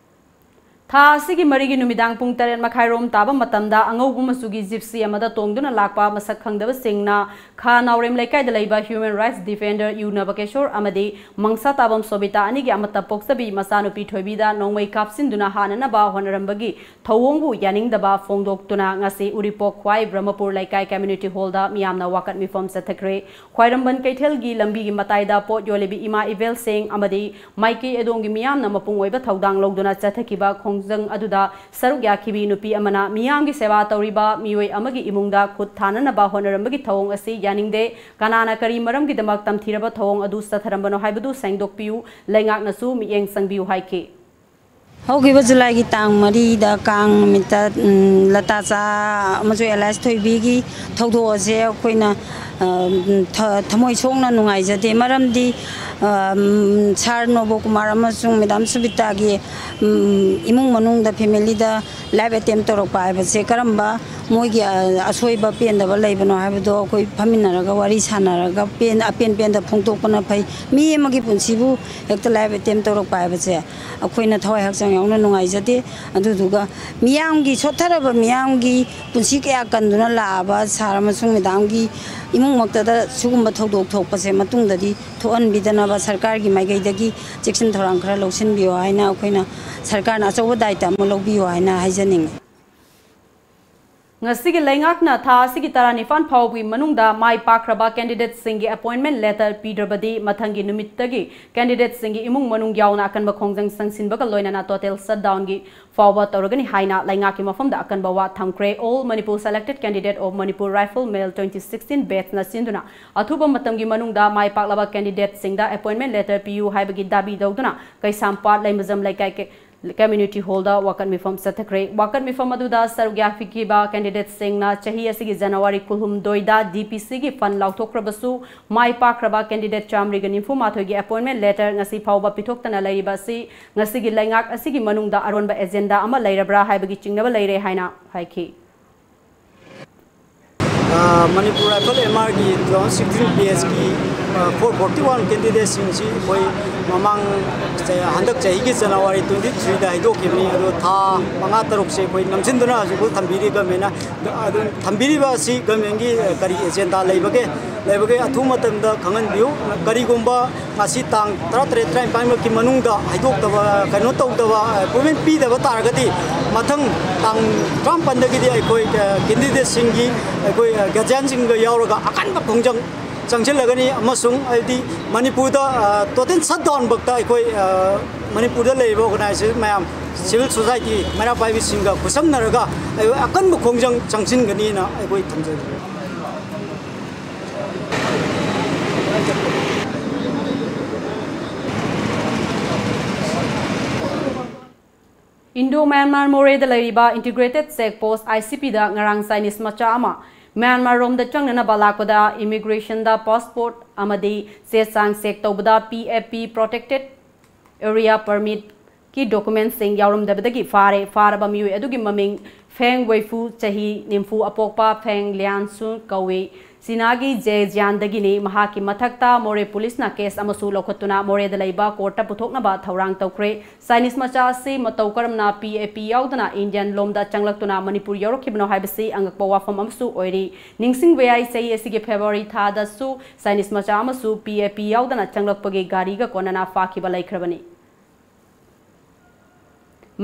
ꯊꯥ ꯑꯁꯤꯒꯤ ꯃꯔꯤꯒꯤ ꯅꯨꯃꯤꯗꯥꯡ ꯄꯨꯡ ꯇꯔꯦꯠ ꯃꯈꯥꯏꯔꯣꯝ ꯇꯥꯕ ꯃꯇꯝꯗ ꯑꯉꯧꯕ ꯃꯆꯨꯒꯤ ꯖꯤꯞꯁꯤ ꯑꯃꯗ ꯇꯣꯡꯗꯨꯅ ꯂꯥꯛꯄ ꯃꯁꯛ ꯈꯪꯗꯕꯁꯤꯡꯅ ꯈꯥ ꯅꯥꯎꯔꯦꯝ ꯂꯩꯀꯥꯏꯗ ꯂꯩꯕ ꯍ꯭ꯌꯨꯃꯦꯟ ꯔꯥꯏꯠꯁ ꯗꯤꯐꯦꯟꯗꯔ ꯌꯨ ꯅꯕꯀꯦꯁꯣꯔ ꯑꯃꯗꯤ ꯃꯪꯁꯥ ꯇꯥꯕꯝ ꯁꯣꯕꯤꯇꯥ ꯑꯅꯤꯒꯤ ꯑꯃꯠꯇ ꯄꯣꯛꯆꯕꯤ ꯃꯆꯥꯅꯨꯄꯤ ꯊꯣꯏꯕꯤꯗ ꯅꯣꯡꯃꯩ ꯀꯥꯞꯁꯤꯟꯗꯨꯅ ꯍꯥꯠꯅꯅꯕ ꯍꯣꯠꯅꯔꯝꯕꯒꯤ ꯊꯧꯑꯣꯡꯕꯨ ꯌꯥꯅꯤꯡꯗꯕ ꯐꯣꯡꯗꯣꯛꯇꯨꯅ ꯉꯁꯤ ꯎꯔꯤꯄꯣꯛ ꯈ꯭ꯋꯥꯏ ꯕ꯭ꯔꯍꯃꯄꯨꯔ ꯂꯩꯀꯥꯏ ꯀꯝꯃ꯭ꯌꯨꯅꯤꯇꯤ ꯍꯣꯜꯗ ꯃꯤꯌꯥꯝꯅ ꯋꯥꯀꯠ ꯃꯤꯐꯝ ꯆꯠꯊꯈ꯭ꯔꯦ꯫ ꯈ꯭ꯋꯥꯏꯔꯝꯕꯟ ꯀꯩꯊꯦꯜꯒꯤ ꯂꯝꯕꯤꯒꯤ ꯃꯇꯥꯏꯗ ꯄꯣꯠ ꯌꯣꯜꯂꯤꯕꯤ ꯏꯃꯥ ꯏꯕꯦꯜꯁꯤꯡ ꯑꯃꯗꯤ ꯃꯥꯏꯀꯩ ꯑꯗꯣꯝꯒꯤ ꯃꯤꯌꯥꯝꯅ ꯃꯄꯨꯡ ꯑꯣꯏꯕ ꯊꯧꯗꯥꯡ ꯂꯧꯗꯨꯅ ꯆꯠꯊꯈꯤꯕ ꯈꯣꯡꯖꯪ ꯑꯗꯨꯗ ꯁꯔꯨꯛ ꯌꯥꯈꯤꯕꯤ ꯅꯨꯄꯤ ꯑꯃꯅ ꯃꯤꯌꯥꯝꯒꯤ ꯁꯦꯕꯥ ꯇꯧꯔꯤꯕ ꯃꯤꯑꯣꯏ ꯑꯃꯒꯤ ꯏꯃꯨꯡꯗ ꯈꯨꯠ ꯊꯥꯅꯅꯕ ꯍꯣꯠꯅꯔꯝꯕꯒꯤ ꯊꯧꯑꯣꯡ ꯑꯁꯤ ꯌꯥꯅꯤꯡꯗꯦ꯫ ꯀꯅꯥꯅ ꯀꯔꯤ ꯃꯔꯝꯒꯤꯗꯃꯛ ꯇꯝꯊꯤꯔꯕ ꯊꯧꯑꯣꯡ ꯑꯗꯨ ꯆꯠꯊꯔꯝꯕꯅꯣ ꯍꯥꯏꯕꯗꯨ ꯁꯦꯡꯗꯣꯛꯄꯤꯌꯨ, ꯂꯩꯉꯥꯛꯅꯁꯨ ꯃꯤꯠꯌꯦꯡ ꯆꯪꯕꯤꯌꯨ ꯍꯥꯏꯈꯤ꯫ ꯍꯧꯈꯤꯕ ꯖꯨꯂꯥꯏꯒꯤ ꯇꯥꯡ ꯃꯔꯤꯗ ꯀꯥꯡ ꯅꯨꯃꯤꯠꯇ, ꯎꯝ, ꯂꯇꯥꯆꯥ ꯑꯃꯁꯨꯡ ꯑꯦꯂꯥꯏꯁ ꯊꯣꯏꯕꯤꯒꯤ ꯊꯧꯗꯣꯛ ꯑꯁꯦ ꯑꯩꯈꯣꯏꯅ, ꯑ, ꯎꯝ, ꯊ-, ꯊꯃꯣꯏ ꯁꯣꯛꯅ ꯅꯨꯡꯉꯥꯏꯖꯗꯦ꯫ ꯃꯔꯝꯗꯤ, ꯑ, ꯎꯝ, ꯁꯥꯔ ꯅꯣꯕꯣꯀꯨꯃꯥꯔ ꯑꯃꯁꯨꯡ ꯃꯦꯗꯥꯝ ꯁꯨꯕꯤꯇꯥꯒꯤ, ꯎꯝ, ꯏꯃꯨꯡ ꯃꯅꯨꯡꯗ, ꯐꯦꯃꯤꯂꯤꯗ ꯔꯦꯞ ꯑꯦꯇꯦꯝ ꯇꯧꯔꯛꯄ ꯍꯥꯏꯕꯁꯦ ꯀꯔꯝꯕ ꯃꯣꯏꯒꯤ, ꯑ, ꯑꯁꯣꯏꯕ ꯄꯦꯟꯗꯕ ꯂꯩꯕꯅꯣ ꯍꯥꯏꯕꯗꯣ ꯑꯩꯈꯣꯏ ꯐꯝꯃꯤꯟꯅꯔꯒ ꯋꯥꯔꯤ ꯁꯥꯟꯅꯔꯒ ꯄꯦꯟ-, ꯑꯄꯦꯟ ꯄꯦꯟꯗ ꯐꯣꯡꯗꯣꯛꯄꯅ ꯐꯩ꯫ ꯃꯤ ꯑꯃꯒꯤ ꯄꯨꯟꯁꯤꯕꯨ ꯍꯦꯛꯇ ꯔꯦꯞ ꯑꯦꯇꯦꯝ ꯇꯧꯔꯛꯄ ꯍꯥꯏꯕꯁꯦ ꯑꯩꯈꯣꯏꯅ ꯊꯋꯥꯏ ꯍꯛꯆꯥꯡ ꯌꯥꯎꯅ ꯅꯨꯡꯉꯥꯏꯖꯗꯦ꯫ ꯑꯗꯨꯗꯨꯒ ꯃꯤꯌꯥꯝꯒꯤ, ꯁꯣꯠꯊꯔꯕ ꯃꯤꯌꯥꯝꯒꯤ ꯄꯨꯟꯁꯤ ꯀꯌꯥ ꯀꯟꯗꯨꯅ ꯂꯥꯛꯑꯕ ꯁꯥꯔ ꯑꯃꯁꯨꯡ ꯃꯦꯗꯥꯝꯒꯤ ꯏꯃꯨꯡꯃꯛꯇꯗ ꯁꯤꯒꯨꯝꯕ ꯊꯧꯗꯣꯛ ꯊꯣꯛꯄꯁꯦ ꯃꯇꯨꯡꯗꯗꯤ ꯊꯣꯛꯍꯟꯕꯤꯗꯅꯕ ꯁꯔꯀꯥꯔꯒꯤ ꯃꯥꯏꯀꯩꯗꯒꯤ ꯆꯦꯛꯁꯤꯟ ꯊꯧꯔꯥꯡ ꯈꯔ ꯂꯧꯁꯤꯟꯕꯤꯌꯨ ꯍꯥꯏꯅ ꯑꯩꯈꯣꯏꯅ ꯁꯔꯀꯥꯔꯅ ꯑꯆꯧꯕ ꯗꯥꯏꯇ ꯑꯃ ꯂꯧꯕꯤꯌꯨ ꯍꯥꯏꯅ ꯍꯥꯏꯖꯅꯤꯡꯉꯤ꯫ ꯉꯁꯤꯒꯤ ꯂꯩꯉꯥꯛꯅ ꯊꯥ ꯑꯁꯤꯒꯤ ꯇꯔꯥꯅꯤꯄꯥꯟ ꯐꯥꯎꯕꯒꯤ ꯃꯅꯨꯡꯗ ꯃꯥꯏ ꯄꯥꯛꯈ꯭ꯔꯕ candidateꯁꯤꯡꯒꯤ appointment letter ꯄꯤꯗ꯭ꯔꯕꯗꯤ ꯃꯊꯪꯒꯤ ꯅꯨꯃꯤꯠꯇꯒꯤ candidateꯁꯤꯡꯒꯤ ꯏꯃꯨꯡ ꯃꯅꯨꯡ ꯌꯥꯎꯅ ꯑꯀꯟꯕ ꯈꯣꯡꯖꯪ ꯆꯪꯁꯤꯟꯕꯒ ꯂꯣꯏꯅꯅ total shutdownꯒꯤ ꯐꯥꯎꯕ ꯇꯧꯔꯒꯅꯤ ꯍꯥꯏꯅ ꯂꯩꯉꯥꯛꯀꯤ ꯃꯐꯝꯗ ꯑꯀꯟꯕ ꯋꯥ ꯊꯝꯈ꯭ꯔꯦ꯫ All Manipur Selected Candidate of Manipur Rifle Male twenty sixteen batchꯅ ꯁꯤꯟꯗꯨꯅ ꯑꯊꯨꯕ ꯃꯇꯝꯒꯤ ꯃꯅꯨꯡꯗ ꯃꯥꯏ ꯄꯥꯛꯂꯕ candidateꯁꯤꯡꯗ appointment letter ꯄꯤꯌꯨ ꯍꯥꯏꯕꯒꯤ ꯗꯥꯕꯤ ꯇꯧꯗꯨꯅ ꯀꯩꯁꯥꯝꯄꯥꯠ ꯂꯩꯃꯖꯝ ꯂꯩꯀꯥꯏ community hallꯗ ꯋꯥꯀꯠ ꯃꯤꯐꯝ ꯆꯠꯊꯈ꯭ꯔꯦ꯫ ꯋꯥꯀꯠ ꯃꯤꯐꯝ ꯑꯗꯨꯗ ꯁꯔꯨꯛ ꯌꯥꯈꯤꯕ candidateꯁꯤꯡꯅ ꯆꯍꯤ ꯑꯁꯤꯒꯤ January ꯀꯨꯟꯍꯨꯝꯗꯣꯏꯗ DPCꯒꯤ fund ꯂꯥꯎꯊꯣꯛꯈ꯭ꯔꯕꯁꯨ ꯃꯥꯏ ꯄꯥꯛꯈ꯭ꯔꯕ candidate ꯆꯥꯃꯔꯤꯒ ꯅꯤꯐꯨ ꯃꯥꯊꯣꯏꯒꯤ appointment letter ꯉꯁꯤ ꯐꯥꯎꯕ ꯄꯤꯊꯣꯛꯇꯅ ꯂꯩꯔꯤꯕ ꯑꯁꯤ ꯉꯁꯤꯒꯤ ꯂꯩꯉꯥꯛ ꯑꯁꯤꯒꯤ ꯃꯅꯨꯡꯗ ꯑꯔꯣꯟꯕ agenda ꯑꯃ ꯂꯩꯔꯕ꯭ꯔꯥ ꯍꯥꯏꯕꯒꯤ ꯆꯤꯡꯅꯕ ꯂꯩꯔꯦ ꯍꯥꯏꯅ ꯍꯥꯏꯈꯤ꯫ ꯑ, ꯃꯅꯤꯄꯨꯔ ꯔꯥꯏꯐꯜ MRꯒꯤ two thousand sixteen batchꯀꯤ, ꯑ, four forty one candidateꯁꯤꯡꯁꯤ ꯑꯩꯈꯣꯏ ꯃꯃꯥꯡ ꯆ-, ꯍꯟꯗꯛ ꯆꯍꯤꯒꯤ January twenty threeꯗ ꯍꯥꯏꯗꯣꯛꯈꯤꯕꯅꯤ꯫ ꯑꯗꯣ ꯊꯥ ꯃꯉꯥ ꯇꯔꯨꯛꯁꯦ ꯑꯩꯈꯣꯏ ꯅꯝꯁꯤꯟꯗꯨꯅ ꯍꯧꯖꯤꯛꯐꯥꯎ ꯊꯝꯕꯤꯔꯤ governmentꯅ꯫ ꯑꯗꯨ ꯊꯝꯕꯤꯔꯤꯕ ꯑꯁꯤ governmentꯀꯤ, ꯑ, ꯀꯔꯤ agenda ꯂꯩꯕꯒꯦ, ꯂꯩꯕꯒꯦ ꯑꯊꯨꯕ ꯃꯇꯝꯗ ꯈꯪꯍꯟꯕꯤꯌꯨ꯫ ꯀꯔꯤꯒꯨꯝꯕ ꯉꯁꯤ ꯇꯥꯡ ꯇꯔꯥꯇꯔꯦꯠ, ꯇꯔꯥꯅꯤꯄꯥꯟꯃꯛꯀꯤ ꯃꯅꯨꯡꯗ ꯍꯥꯏꯗꯣꯛꯇꯕ, ꯀꯩꯅꯣ ꯇꯧꯗꯕ, appointment ꯄꯤꯗꯕ ꯇꯥꯔꯒꯗꯤ ꯃꯊꯪ ꯇꯥꯡ ꯇꯔꯥꯃꯥꯄꯟꯗꯒꯤꯗꯤ ꯑꯩꯈꯣꯏ, ꯑ, candidateꯁꯤꯡꯒꯤ ꯑꯩꯈꯣꯏ, ꯑ, guardianꯁꯤꯡꯒ ꯌꯥꯎꯔꯒ ꯑꯀꯟꯕ ꯈꯣꯡꯖꯪ ꯆꯪꯁꯤꯜꯂꯒꯅꯤ ꯑꯃꯁꯨꯡ ꯍꯥꯏꯗꯤ ꯃꯅꯤꯄꯨꯔꯗ, ꯑ, total shutdown ꯐꯥꯎꯇ ꯑꯩꯈꯣꯏ, ꯑ, ꯃꯅꯤꯄꯨꯔꯗ ꯂꯩꯔꯤꯕ organization ꯃꯌꯥꯝ, civil society ꯃꯩꯔꯥ ꯄꯥꯏꯕꯤꯁꯤꯡꯒ ꯈꯨꯠꯁꯝꯅꯔꯒ ꯑꯩꯈꯣꯏ ꯑꯀꯟꯕ ꯈꯣꯡꯖꯪ ꯆꯪꯁꯤꯟꯒꯅꯤꯅ ꯑꯩꯈꯣꯏ ꯊꯝꯖꯒꯦ꯫ Indo Myanmar ꯃꯣꯔꯦꯗ ꯂꯩꯔꯤꯕ Integrated Check Post, ICPꯗ ꯉꯔꯥꯡ Chinese ꯃꯆꯥ ꯑꯃ ꯃ꯭ꯌꯥꯟꯃꯥꯔ ꯔꯣꯝꯗ ꯆꯪꯅꯅꯕ ꯂꯥꯛꯄꯗ immigrationꯗ passport ꯑꯃꯗꯤ ꯆꯦ ꯆꯥꯡ check ꯇꯧꯕꯗ PAP, Protected Area Permitꯀꯤ documentꯁꯤꯡ ꯌꯥꯎꯔꯝꯗꯕꯗꯒꯤ ꯐꯥꯔꯦ꯫ ꯐꯥꯔꯕ ꯃꯤꯑꯣꯏ ꯑꯗꯨꯒꯤ ꯃꯃꯤꯡ ꯐꯦꯡ ꯋꯦꯐꯨ, ꯆꯍꯤ ꯅꯤꯐꯨ, ꯑꯄꯣꯛꯄ ꯐꯦꯡ ꯂꯤꯌꯥꯟꯁꯨ ꯀꯧꯏ꯫ ꯆꯤꯅꯥꯒꯤ ꯖꯦꯖꯤꯌꯥꯟꯗꯒꯤꯅꯤ꯫ ꯃꯍꯥꯛꯀꯤ ꯃꯊꯛꯇ ꯃꯣꯔꯦ ꯄꯨꯂꯤꯁꯅ case ꯑꯃꯁꯨ ꯂꯧꯈꯠꯇꯨꯅ ꯃꯣꯔꯦꯗ ꯂꯩꯕ courtꯇ ꯄꯨꯊꯣꯛꯅꯕ ꯊꯧꯔꯥꯡ ꯇꯧꯈ꯭ꯔꯦ꯫ Chinese ꯃꯆꯥ ꯑꯁꯤ ꯃꯇꯧ ꯀꯔꯝꯅ PAP ꯌꯥꯎꯗꯅ Indian ꯂꯣꯝꯗ ꯆꯪꯂꯛꯇꯨꯅ ꯃꯅꯤꯄꯨꯔ ꯌꯧꯔꯛꯈꯤꯕꯅꯣ ꯍꯥꯏꯕꯁꯤ ꯑꯉꯛꯄ ꯋꯥꯐꯝ ꯑꯃꯁꯨ ꯑꯣꯏꯔꯤ꯫ ꯅꯤꯡꯁꯤꯡꯕ ꯌꯥꯏ, ꯆꯍꯤ ꯑꯁꯤꯒꯤ February ꯊꯥꯗꯁꯨ Chinese ꯃꯆꯥ ꯑꯃꯁꯨ PAP ꯌꯥꯎꯗꯅ ꯆꯪꯂꯛꯄꯒꯤ ꯒꯥꯔꯤꯒ ꯀꯣꯟꯅꯅ ꯐꯥꯈꯤꯕ ꯂꯩꯈ꯭ꯔꯕꯅꯤ꯫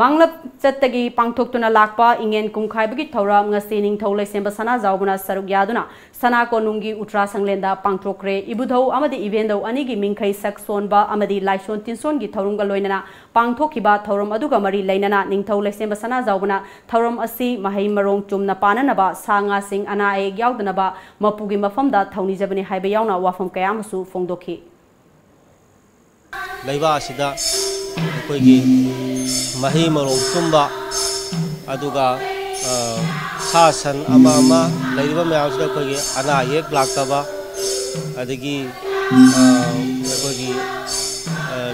ꯃꯥꯡꯂꯞ ꯆꯠꯇꯒꯤ ꯄꯥꯡꯊꯣꯛꯇꯨꯅ ꯂꯥꯛꯄ ꯏꯉꯦꯟ ꯀꯨꯝꯈꯥꯏꯕꯒꯤ ꯊꯧꯔꯝ ꯉꯁꯤ ꯅꯤꯡꯊꯧ ꯂꯩꯁꯦꯝꯕ ꯁꯅꯥꯖꯥꯎꯕꯅ ꯁꯔꯨꯛ ꯌꯥꯗꯨꯅ ꯁꯅꯥ ꯀꯣꯅꯨꯡꯒꯤ ꯎꯇ꯭ꯔꯥ ꯁꯪꯂꯦꯟꯗ ꯄꯥꯡꯊꯣꯛꯈ꯭ꯔꯦ꯫ ꯏꯕꯨꯙꯧ ꯑꯃꯗꯤ ꯏꯕꯦꯟꯗꯧ ꯑꯅꯤꯒꯤ ꯃꯤꯡꯈꯩ ꯁꯛ ꯁꯣꯟꯕ ꯑꯃꯗꯤ ꯂꯥꯏꯁꯣꯟ ꯇꯤꯟꯁꯣꯟꯒꯤ ꯊꯧꯔꯝꯒ ꯂꯣꯏꯅꯅ ꯄꯥꯡꯊꯣꯛꯈꯤꯕ ꯊꯧꯔꯝ ꯑꯗꯨꯒ ꯃꯔꯤ ꯂꯩꯅꯅ ꯅꯤꯡꯊꯧ ꯂꯩꯁꯦꯝꯕ ꯁꯅꯥꯖꯥꯎꯕꯅ ꯊꯧꯔꯝ ꯑꯁꯤ ꯃꯍꯩ ꯃꯔꯣꯡ ꯆꯨꯝꯅ ꯄꯥꯟꯅꯅꯕ ꯁꯥ ꯉꯥꯁꯤꯡ ꯑꯅꯥ ꯑꯌꯦꯛ ꯌꯥꯎꯗꯅꯕ ꯃꯄꯨꯒꯤ ꯃꯐꯝꯗ ꯊꯧꯅꯤꯖꯕꯅꯤ ꯍꯥꯏꯕ ꯌꯥꯎꯅ ꯋꯥꯐꯝ ꯀꯌꯥ ꯑꯃꯁꯨ ꯐꯣꯡꯗꯣꯛꯈꯤ꯫ ꯂꯩꯕꯥꯛ ꯑꯁꯤꯗ ꯑꯩꯈꯣꯏꯒꯤ ꯃꯍꯩ ꯃꯔꯣꯡ ꯆꯨꯝꯕ, ꯑꯗꯨꯒ ꯁꯥ ꯁꯟ ꯑꯃ ꯑꯃ ꯂꯩꯔꯤꯕ ꯃꯌꯥꯝꯁꯤꯗ ꯑꯩꯈꯣꯏꯒꯤ ꯑꯅꯥ ꯑꯌꯦꯛ ꯂꯥꯛꯇꯕ, ꯑꯗꯒꯤ ꯑꯩꯈꯣꯏꯒꯤ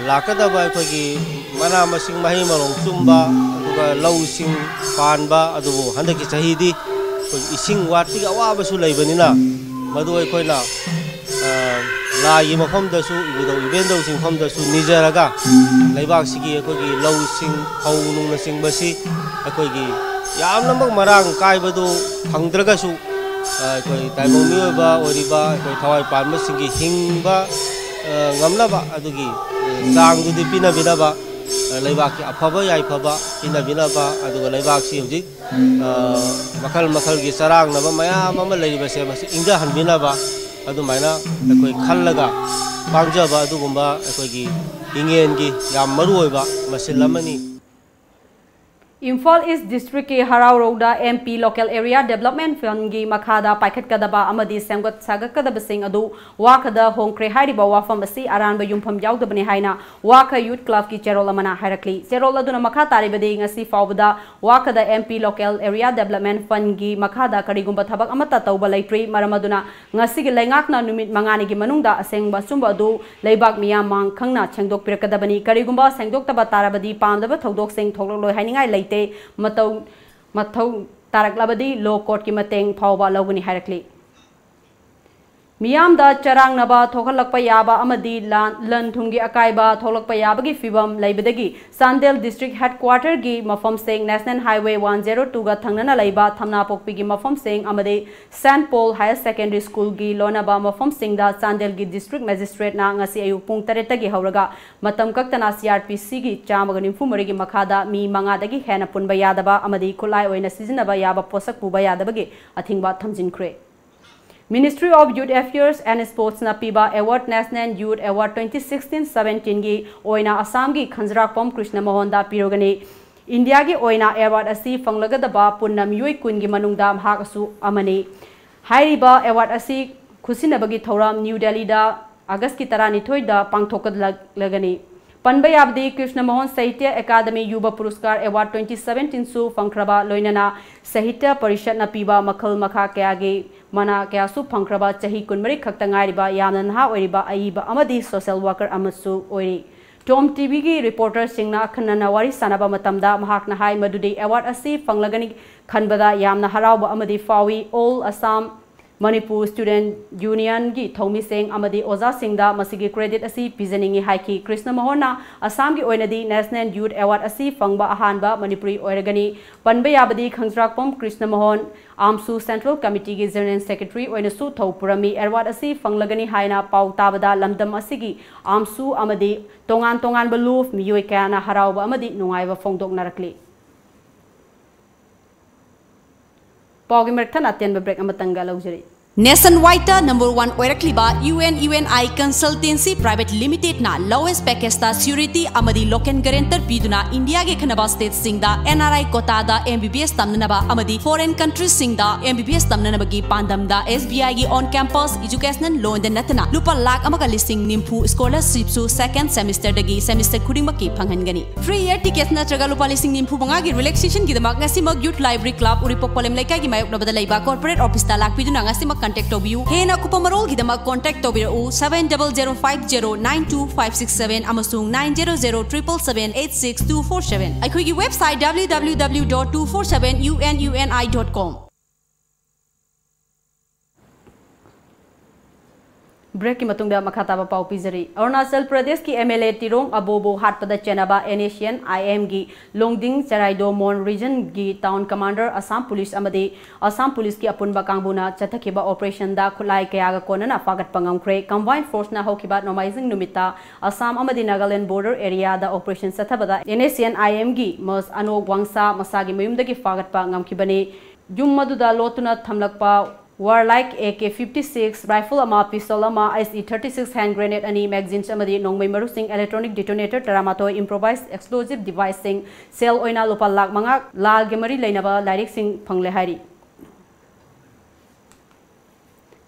ꯂꯥꯛꯀꯗꯕ ꯑꯩꯈꯣꯏꯒꯤ ꯃꯅꯥ ꯃꯁꯤꯡ ꯃꯍꯩ ꯃꯔꯣꯡ ꯆꯨꯝꯕ, ꯑꯗꯨꯒ ꯂꯧꯁꯤꯡ ꯄꯥꯟꯕ, ꯑꯗꯨꯕꯨ ꯍꯟꯗꯛꯀꯤ ꯆꯍꯤꯗꯤ ꯑꯩꯈꯣꯏ ꯏꯁꯤꯡ ꯋꯥꯠꯄꯒꯤ ꯑꯋꯥꯕꯁꯨ ꯂꯩꯕꯅꯤꯅ, ꯃꯗꯨ ꯑꯩꯈꯣꯏꯅ ꯂꯥꯏꯒꯤ ꯃꯐꯝꯗꯁꯨ, ꯏꯕꯨꯙꯧ ꯏꯕꯦꯟꯗꯧꯁꯤꯡ ꯃꯐꯝꯗꯁꯨ ꯅꯤꯖꯔꯒ, ꯂꯩꯕꯥꯛꯁꯤꯒꯤ ꯑꯩꯈꯣꯏꯒꯤ ꯂꯧꯁꯤꯡ, ꯐꯧ ꯅꯨꯡꯅꯆꯤꯡꯕꯁꯤ ꯑꯩꯈꯣꯏꯒꯤ ꯌꯥꯝꯅꯃꯛ ꯃꯔꯥꯡ ꯀꯥꯏꯕꯗꯨ ꯐꯪꯗ꯭ꯔꯒꯁꯨ, ꯑꯩꯈꯣꯏ ꯇꯥꯏꯕꯪ ꯃꯤꯑꯣꯏꯕ ꯑꯣꯏꯔꯤꯕ ꯑꯩꯈꯣꯏ ꯊꯋꯥꯏ ꯄꯥꯟꯕꯁꯤꯡꯒꯤ ꯍꯤꯡꯕ ꯉꯝꯅꯕ ꯑꯗꯨꯒꯤ ꯆꯥꯡꯗꯨꯗꯤ ꯄꯤꯅꯕꯤꯅꯕ, ꯂꯩꯕꯥꯛꯀꯤ ꯑꯐꯕ ꯌꯥꯏꯐꯕ ꯄꯤꯅꯕꯤꯅꯕ, ꯑꯗꯨꯒ ꯂꯩꯕꯥꯛꯁꯤ ꯍꯧꯖꯤꯛ ꯃꯈꯜ ꯃꯈꯜꯒꯤ ꯆꯔꯥꯡꯅꯕ ꯃꯌꯥꯝ ꯑꯃ ꯂꯩꯔꯤꯕꯁꯦ ꯃꯁꯤ ꯏꯪꯊꯍꯟꯕꯤꯅꯕ ꯑꯗꯨꯃꯥꯏꯅ ꯑꯩꯈꯣꯏ ꯈꯜꯂꯒ ꯄꯥꯡꯖꯕ ꯑꯗꯨꯒꯨꯝꯕ ꯑꯩꯈꯣꯏꯒꯤ ꯏꯉꯦꯟꯒꯤ ꯌꯥꯝ ꯃꯔꯨ ꯑꯣꯏꯕ ꯃꯁꯤꯜ ꯑꯃꯅꯤ꯫ ꯏꯝꯐꯥꯜ ꯏꯁ ꯗꯤꯁꯇ꯭ꯔꯤꯛꯀꯤ ꯍꯔꯥꯎꯔꯧꯗ M P local area development ꯐꯟꯒꯤ ꯃꯈꯥꯗ ꯄꯥꯏꯈꯠꯀꯗꯕ ꯑꯃꯗꯤ ꯁꯦꯝꯒꯠ ꯁꯥꯒꯠꯀꯗꯕꯁꯤꯡ ꯑꯗꯨ ꯋꯥꯈꯗ ꯍꯣꯡꯈ꯭ꯔꯦ ꯍꯥꯏꯔꯤꯕ ꯋꯥꯐꯝ ꯑꯁꯤ ꯑꯔꯥꯟꯕ ꯌꯨꯝꯐꯝ ꯌꯥꯎꯗꯕꯅꯤ ꯍꯥꯏꯅ ꯋꯥꯈ ꯌꯨꯠ ꯀ꯭ꯂꯕꯀꯤ ꯆꯦꯔꯣꯜ ꯑꯃꯅ ꯍꯥꯏꯔꯛꯂꯤ꯫ ꯆꯦꯔꯣꯜ ꯑꯗꯨꯅ ꯃꯈꯥ ꯇꯥꯔꯤꯕꯗꯤ ꯉꯁꯤ ꯐꯥꯎꯕꯗ ꯋꯥꯈꯗ M P local area development ꯐꯟꯒꯤ ꯃꯈꯥꯗ ꯀꯔꯤꯒꯨꯝꯕ ꯊꯕꯛ ꯑꯃꯠꯇ ꯇꯧꯕ ꯂꯩꯇ꯭ꯔꯤ꯫ ꯃꯔꯝ ꯑꯗꯨꯅ ꯉꯁꯤꯒꯤ ꯂꯩꯉꯥꯛꯅ ꯅꯨꯃꯤꯠ ꯃꯉꯥꯅꯤꯒꯤ ꯃꯅꯨꯡꯗ ꯑꯁꯦꯡꯕ ꯑꯆꯨꯝꯕ ꯑꯗꯨ ꯂꯩꯕꯥꯛ ꯃꯤꯌꯥꯝ ꯃꯥꯡ ꯈꯪꯅ ꯁꯦꯡꯗꯣꯛꯄꯤꯔꯛꯀꯗꯕꯅꯤ꯫ ꯀꯔꯤꯒꯨꯝꯕ ꯁꯦꯡꯗꯣꯛꯇꯕ ꯇꯥꯔꯕꯗꯤ ꯄꯥꯝꯗꯕ ꯊꯧꯗꯣꯛꯁꯤꯡ ꯊꯣꯛꯂꯛꯂꯣꯏ ꯍꯥꯏꯅꯤꯡꯉꯥꯏ ꯂꯩꯇꯦ꯫ ꯃꯇꯧ ꯃꯊꯧ ꯇꯥꯔꯛꯂꯕꯗꯤ ꯂꯣ ꯀꯣꯔꯠꯀꯤ ꯃꯇꯦꯡ ꯐꯥꯎꯕ ꯂꯧꯒꯅꯤ ꯍꯥꯏꯔꯛꯂꯤ꯫ ꯃꯤꯌꯥꯝꯗ ꯆꯔꯥꯡꯅꯕ ꯊꯣꯛꯍꯜꯂꯛꯄ ꯌꯥꯕ ꯑꯃꯗꯤ ꯂꯥꯟ, ꯂꯟ ꯊꯨꯝꯒꯤ ꯑꯀꯥꯏꯕ ꯊꯣꯛꯂꯛꯄ ꯌꯥꯕꯒꯤ ꯐꯤꯕꯝ ꯂꯩꯕꯗꯒꯤ ꯆꯥꯟꯗꯦꯜ district headquarter ꯒꯤ ꯃꯐꯝꯁꯤꯡ National Highway one zero two ꯒ ꯊꯪꯅꯅ ꯂꯩꯕ ꯊꯝꯅꯥꯄꯣꯛꯄꯤꯒꯤ ꯃꯐꯝꯁꯤꯡ ꯑꯃꯗꯤ Saint Paul Higher Secondary School ꯒꯤ ꯂꯣꯟꯅꯕ ꯃꯐꯝꯁꯤꯡꯗ ꯆꯥꯟꯗꯦꯜꯒꯤ district magistrate ꯅ ꯉꯁꯤ ꯑꯌꯨꯛ ꯄꯨꯡ ꯇꯔꯦꯠꯇꯒꯤ ꯍꯧꯔꯒ ꯃꯇꯝ ꯀꯛꯇꯅ C R P C ꯒꯤ ꯆꯥꯝꯃꯒ ꯅꯤꯐꯨ ꯃꯔꯤꯒꯤ ꯃꯈꯥꯗ ꯃꯤ ꯃꯉꯥꯗꯒꯤ ꯍꯦꯟꯅ ꯄꯨꯟꯕ ꯌꯥꯗꯕ ꯑꯃꯗꯤ ꯈꯨꯠꯂꯥꯏ ꯑꯣꯏꯅ ꯁꯤꯖꯤꯟꯅꯕ ꯌꯥꯕ ꯄꯣꯠꯁꯛ ꯄꯨꯕ ꯌꯥꯗꯕꯒꯤ ꯑꯊꯤꯡꯕ ꯊꯝꯖꯤꯟꯈ꯭ꯔꯦ꯫ Ministry of Youth Affairs and Sports ꯅ ꯄꯤꯕ award National Youth Award twenty sixteen seventeen ꯒꯤ ꯑꯣꯏꯅ ꯑꯁꯥꯝꯒꯤ ꯈꯟꯖꯔꯥꯛꯄꯝ ꯀ꯭ꯔꯤꯁꯅ ꯃꯣꯍꯟꯗ ꯄꯤꯔꯒꯅꯤ꯫ ꯏꯟꯗꯤꯌꯥꯒꯤ ꯑꯣꯏꯅ award ꯑꯁꯤ ꯐꯪꯂꯒꯗꯕ ꯄꯨꯟꯅ ꯃꯤꯑꯣꯏ ꯀꯨꯟꯒꯤ ꯃꯅꯨꯡꯗ ꯃꯍꯥꯛꯁꯨ ꯑꯃꯅꯤ꯫ ꯍꯥꯏꯔꯤꯕ award ꯑꯁꯤ ꯈꯨꯠꯁꯤꯟꯅꯕꯒꯤ ꯊꯧꯔꯝ ꯅ꯭ꯌꯨ ꯗꯦꯜꯂꯤꯗ ꯑꯥꯒꯁꯀꯤ ꯇꯔꯥꯅꯤꯊꯣꯏꯗ ꯄꯥꯡꯊꯣꯛꯀꯗꯂꯒꯅꯤ꯫ ꯄꯟꯕ ꯌꯥꯕꯗꯤ Krishna Mohan Sahitya Akademi Yuva Puraskar award twenty seventeen ꯁꯨ ꯐꯪꯈ꯭ꯔꯕ, ꯂꯣꯏꯅꯅ ꯁꯥꯍꯤꯇ꯭ꯌ ꯄꯔꯤꯁꯠꯅ ꯄꯤꯕ ꯃꯈꯜ ꯃꯈꯥ ꯀꯌꯥꯒꯤ ꯃꯅꯥ ꯀꯌꯥꯁꯨ ꯐꯪꯈ꯭ꯔꯕ ꯆꯍꯤ ꯀꯨꯟꯃꯔꯤ ꯈꯛꯇ ꯉꯥꯏꯔꯤꯕ ꯌꯥꯝꯅ ꯅꯍꯥ ꯑꯣꯏꯔꯤꯕ ꯑꯏꯕ ꯑꯃꯗꯤ social worker ꯑꯃꯁꯨ ꯑꯣꯏꯔꯤ꯫ Tom T V ꯒꯤ reporter ꯁꯤꯡꯅ ꯑꯈꯟꯅꯅ ꯋꯥꯔꯤ ꯁꯥꯅꯕ ꯃꯇꯝꯗ ꯃꯍꯥꯛꯅ ꯍꯥꯏ ꯃꯗꯨꯗꯤ award ꯑꯁꯤ ꯐꯪꯂꯒꯅꯤ ꯈꯟꯕꯗ ꯌꯥꯝꯅ ꯍꯔꯥꯎꯕ ꯑꯃꯗꯤ ꯐꯥꯎꯏ꯫ All Assam Manipur Student Union ꯒꯤ ꯊꯧꯃꯤꯁꯤꯡ ꯑꯃꯗꯤ ꯑꯣꯖꯥꯁꯤꯡꯗ ꯃꯁꯤꯒꯤ credit ꯑꯁꯤ ꯄꯤꯖꯅꯤꯡꯏ ꯍꯥꯏꯈꯤ꯫ ꯀ꯭ꯔꯤꯁꯅ ꯃꯣꯍꯟꯅ ꯑꯁꯥꯝꯒꯤ ꯑꯣꯏꯅꯗꯤ National Youth Award ꯑꯁꯤ ꯐꯪꯕ ꯑꯍꯥꯟꯕ ꯃꯅꯤꯄꯨꯔꯤ ꯑꯣꯏꯔꯒꯅꯤ꯫ ꯄꯟꯕ ꯌꯥꯕꯗꯤ ꯈꯪꯖ꯭ꯔꯥꯛꯄꯝ Krishna Mohan AMSU Central Committee ꯒꯤ General Secretary ꯑꯣꯏꯅꯁꯨ ꯊꯧ ꯄꯨꯔꯝꯃꯤ꯫ Award ꯑꯁꯤ ꯐꯪꯂꯒꯅꯤ ꯍꯥꯏꯅ ꯄꯥꯎ ꯇꯥꯕꯗ ꯂꯝꯗꯝ ꯑꯁꯤꯒꯤ AMSU ꯑꯃꯗꯤ ꯇꯣꯉꯥꯟ ꯇꯣꯉꯥꯟꯕ ꯂꯨꯞ ꯃꯤꯑꯣꯏ ꯀꯌꯥꯅ ꯍꯔꯥꯎꯕ ꯑꯃꯗꯤ ꯅꯨꯡꯉꯥꯏꯕ ꯐꯣꯡꯗꯣꯛꯅꯔꯛꯂꯤ꯫ ꯄꯥꯎꯒꯤ ꯃꯔꯛ ꯊꯠꯅ ꯑꯇꯦꯟꯕ break ꯑꯃꯇꯪꯒ ꯂꯧꯖꯔꯤ꯫ Nationwide ꯇ number one ꯑꯣꯏꯔꯛꯂꯤꯕ U N U N I Consultancy Private Limited ꯅ lowest package ꯇ surety ꯑꯃꯗꯤ local guarantor ꯄꯤꯗꯨꯅ ꯏꯟꯗꯤꯌꯥꯒꯤ ꯈꯟꯅꯕ state ꯁꯤꯡꯗ N R I quota the M B B S ꯇꯝꯅꯅꯕ ꯑꯃꯗꯤ foreign country ꯁꯤꯡꯗ M B B S ꯇꯝꯅꯅꯕꯒꯤ ꯄꯥꯟꯗꯝꯗ S B I ꯒꯤ on campus educational loan ꯗ ꯅꯠꯇꯅ ꯂꯨꯄꯥ ꯂꯥꯈ ꯑꯃꯒ ꯂꯤꯁꯤꯡ ꯅꯤꯐꯨ scholarship ꯁꯨ second semester ꯗꯒꯤ semester ꯈꯨꯗꯤꯡꯃꯛꯀꯤ ꯐꯪꯍꯟꯒꯅꯤ꯫ Free air ticket ꯅꯠꯇ꯭ꯔꯒ ꯂꯨꯄꯥ ꯂꯤꯁꯤꯡ ꯅꯤꯐꯨ ꯃꯉꯥꯒꯤ relaxation ꯒꯤꯗꯃꯛ ꯉꯁꯤꯃꯛ Youth Library Club, ꯎꯔꯤꯄꯣꯛ ꯄꯣꯂꯦꯝ ꯂꯩꯀꯥꯏꯒꯤ ꯃꯥꯌꯣꯛꯅꯕꯗ ꯂꯩꯕ corporate office ꯇ ꯂꯥꯛꯄꯤꯗꯨꯅ ꯉꯁꯤꯃꯛ contact ꯇꯧꯕꯤꯌꯨ꯫ ꯍꯦꯟꯅ ꯑꯀꯨꯞꯄ ꯃꯔꯣꯜꯒꯤꯗꯃꯛ contact ꯇꯧꯕꯤꯔꯛꯎ seven double zero five zero nine two five six seven ꯑꯃꯁꯨꯡ nine zero zero triple seven eight six two four seven꯫ ꯑꯩꯈꯣꯏꯒꯤ website W W W dot two four seven U N U N I dot com꯫ Breakꯀꯤ ꯃꯇꯨꯡꯗ ꯃꯈꯥ ꯇꯥꯕ ꯄꯥꯎ ꯄꯤꯖꯔꯤ꯫ ꯑꯔꯨꯅꯥꯆꯜ ꯄ꯭ꯔꯗꯦꯁꯀꯤ MLA ꯇꯤꯔꯣꯡ ꯑꯕꯣꯕꯨ ꯍꯥꯠꯄꯗ ꯆꯦꯟꯅꯕ NSCN-IM-ꯒꯤ ꯂꯣꯡꯗꯤꯡ ꯆꯦꯔꯥꯏꯗꯣ ꯃꯣꯟ regionꯒꯤ town commander ꯑꯁꯥꯝ ꯄꯨꯂꯤꯁ ꯑꯃꯗꯤ ꯑꯁꯥꯝ ꯄꯨꯂꯤꯁꯀꯤ ꯑꯄꯨꯟꯕ ꯀꯥꯡꯕꯨꯅ ꯆꯠꯊꯈꯤꯕ operationꯗ ꯈꯨꯠꯂꯥꯏ ꯀꯌꯥꯒ ꯀꯣꯟꯅꯅ ꯐꯥꯒꯠꯄ ꯉꯝꯈ꯭ꯔꯦ꯫ Combined forceꯅ ꯍꯧꯈꯤꯕ ꯅꯣꯡꯃꯥꯏꯖꯤꯡ ꯅꯨꯃꯤꯠꯇ ꯑꯁꯥꯝ ꯑꯃꯗꯤ ꯅꯥꯒꯥꯂꯦꯟ border areaꯗ operation ꯆꯠꯊꯕꯗ NSCN-IM-ꯒꯤ ꯃꯁ ꯑꯅꯣꯛ ꯋꯥꯡꯁꯥ ꯃꯁꯥꯒꯤ ꯃꯌꯨꯝꯗꯒꯤ ꯐꯥꯒꯠꯄ ꯉꯝꯈꯤꯕꯅꯤ꯫ ꯌꯨꯝ ꯑꯗꯨꯗ ꯂꯣꯠꯇꯨꯅ ꯊꯝꯂꯛꯄ warlike AK fifty six rifle ꯑꯃ, pistol ꯑꯃ, ICE thirty six hand grenade ꯑꯅꯤ, magazines ꯑꯃꯗꯤ ꯅꯣꯡꯃꯩ ꯃꯔꯨꯁꯤꯡ, electronic detonator ꯇꯔꯥꯃꯥꯊꯣꯏ, improvised explosive deviceꯁꯤꯡ, ꯁꯦꯜ ꯑꯣꯏꯅ ꯂꯨꯄꯥ ꯂꯥꯈ ꯃꯉꯥ, ꯂꯥꯜꯒ ꯃꯔꯤ ꯂꯩꯅꯕ ꯂꯥꯏꯔꯤꯛꯁꯤꯡ ꯐꯪꯂꯦ ꯍꯥꯏꯔꯤ꯫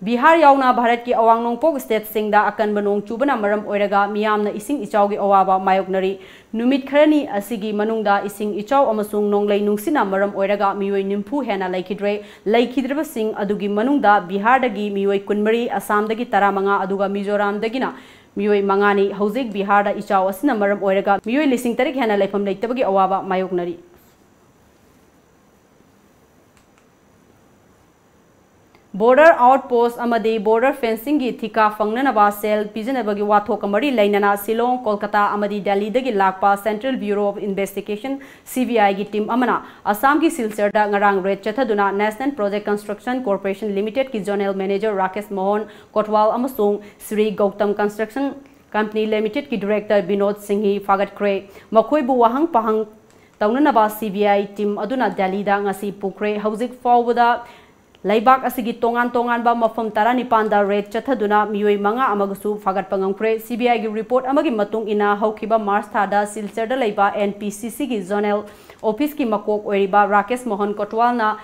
ꯕꯤꯍꯥꯔ ꯌꯥꯎꯅ ꯚꯥꯔꯠꯀꯤ ꯑꯋꯥꯡ ꯅꯣꯡꯄꯣꯛ stateꯁꯤꯡꯗ ꯑꯀꯟꯕ ꯅꯣꯡ ꯆꯨꯕꯅ ꯃꯔꯝ ꯑꯣꯏꯔꯒ ꯃꯤꯌꯥꯝꯅ ꯏꯁꯤꯡ ꯏꯆꯥꯎꯒꯤ ꯑꯋꯥꯕ ꯃꯥꯌꯣꯛꯅꯔꯤ꯫ ꯅꯨꯃꯤꯠ ꯈꯔꯅꯤ ꯑꯁꯤꯒꯤ ꯃꯅꯨꯡꯗ ꯏꯁꯤꯡ ꯏꯆꯥꯎ ꯑꯃꯁꯨꯡ ꯅꯣꯡꯂꯩ ꯅꯨꯡꯁꯤꯠꯅ ꯃꯔꯝ ꯑꯣꯏꯔꯒ ꯃꯤꯑꯣꯏ ꯅꯤꯐꯨ ꯍꯦꯟꯅ ꯂꯩꯈꯤꯗ꯭ꯔꯦ꯫ ꯂꯩꯈꯤꯗ꯭ꯔꯕꯁꯤꯡ ꯑꯗꯨꯒꯤ ꯃꯅꯨꯡꯗ ꯕꯤꯍꯥꯔꯗꯒꯤ ꯃꯤꯑꯣꯏ ꯀꯨꯟꯃꯔꯤ, ꯑꯁꯥꯝꯗꯒꯤ ꯇꯔꯥꯃꯉꯥ, ꯑꯗꯨꯒ ꯃꯤꯖꯣꯔꯥꯝꯗꯒꯤꯅ ꯃꯤꯑꯣꯏ ꯃꯉꯥꯅꯤ꯫ ꯍꯧꯖꯤꯛ ꯕꯤꯍꯥꯔꯗ ꯏꯆꯥꯎ ꯑꯁꯤꯅ ꯃꯔꯝ ꯑꯣꯏꯔꯒ ꯃꯤꯑꯣꯏ ꯂꯤꯁꯤꯡ ꯇꯔꯦꯠ ꯍꯦꯟꯅ ꯂꯩꯐꯝ ꯂꯩꯇꯕꯒꯤ ꯑꯋꯥꯕ ꯃꯥꯌꯣꯛꯅꯔꯤ꯫ Border outpost ꯑꯃꯗꯤ border fencingꯒꯤ ꯊꯤꯀꯥ ꯐꯪꯅꯅꯕ ꯁꯦꯜ ꯄꯤꯖꯅꯕꯒꯤ ꯋꯥꯊꯣꯛꯀ ꯃꯔꯤ ꯂꯩꯅꯅ ꯁꯤꯂꯣꯡ, ꯀꯣꯜꯀꯇꯥ ꯑꯃꯗꯤ ꯗꯦꯜꯂꯤꯗꯒꯤ ꯂꯥꯛꯄ Central Bureau of Investigation, CBIꯒꯤ team ꯑꯃꯅ ꯑꯁꯥꯝꯒꯤ ꯁꯤꯜꯆꯔꯗ ꯉꯔꯥꯡ raid ꯆꯠꯊꯗꯨꯅ National Project Construction Corporation Limitedꯀꯤ Zonal Manager Rakesh Mohan ꯀꯣꯠꯋꯥꯜ ꯑꯃꯁꯨꯡ Shri Gautam Construction Company Limitedꯀꯤ director Vinod ꯁꯤꯡꯍꯤ ꯐꯥꯒꯠꯈ꯭ꯔꯦ꯫ ꯃꯈꯣꯏꯕꯨ ꯋꯥꯍꯪ ꯄꯥꯍꯪ ꯇꯧꯅꯅꯕ CBI team ꯑꯗꯨꯅ ꯗꯦꯜꯂꯤꯗ ꯉꯁꯤ ꯄꯨꯈ꯭ꯔꯦ꯫ ꯍꯧꯖꯤꯛ ꯐꯥꯎꯕꯗ ꯂꯩꯕꯥꯛ ꯑꯁꯤꯒꯤ ꯇꯣꯉꯥꯟ ꯇꯣꯉꯥꯟꯕ ꯃꯐꯝ ꯇꯔꯥꯅꯤꯄꯥꯟꯗ raid ꯆꯠꯊꯗꯨꯅ ꯃꯤꯑꯣꯏ ꯃꯉꯥ ꯑꯃꯒꯁꯨ ꯐꯥꯒꯠꯄ ꯉꯝꯈ꯭ꯔꯦ꯫ CBIꯒꯤ report ꯑꯃꯒꯤ ꯃꯇꯨꯡ ꯏꯟꯅ, ꯍꯧꯈꯤꯕ March ꯊꯥꯗ ꯁꯤꯜꯆꯔꯗ ꯂꯩꯕ NPCCꯒꯤ zonal officeꯀꯤ ꯃꯀꯣꯛ ꯑꯣꯏꯔꯤꯕ ꯔꯥꯀꯦꯁ ꯃꯣꯍꯟ ꯀꯣꯠꯋꯥꯜꯅ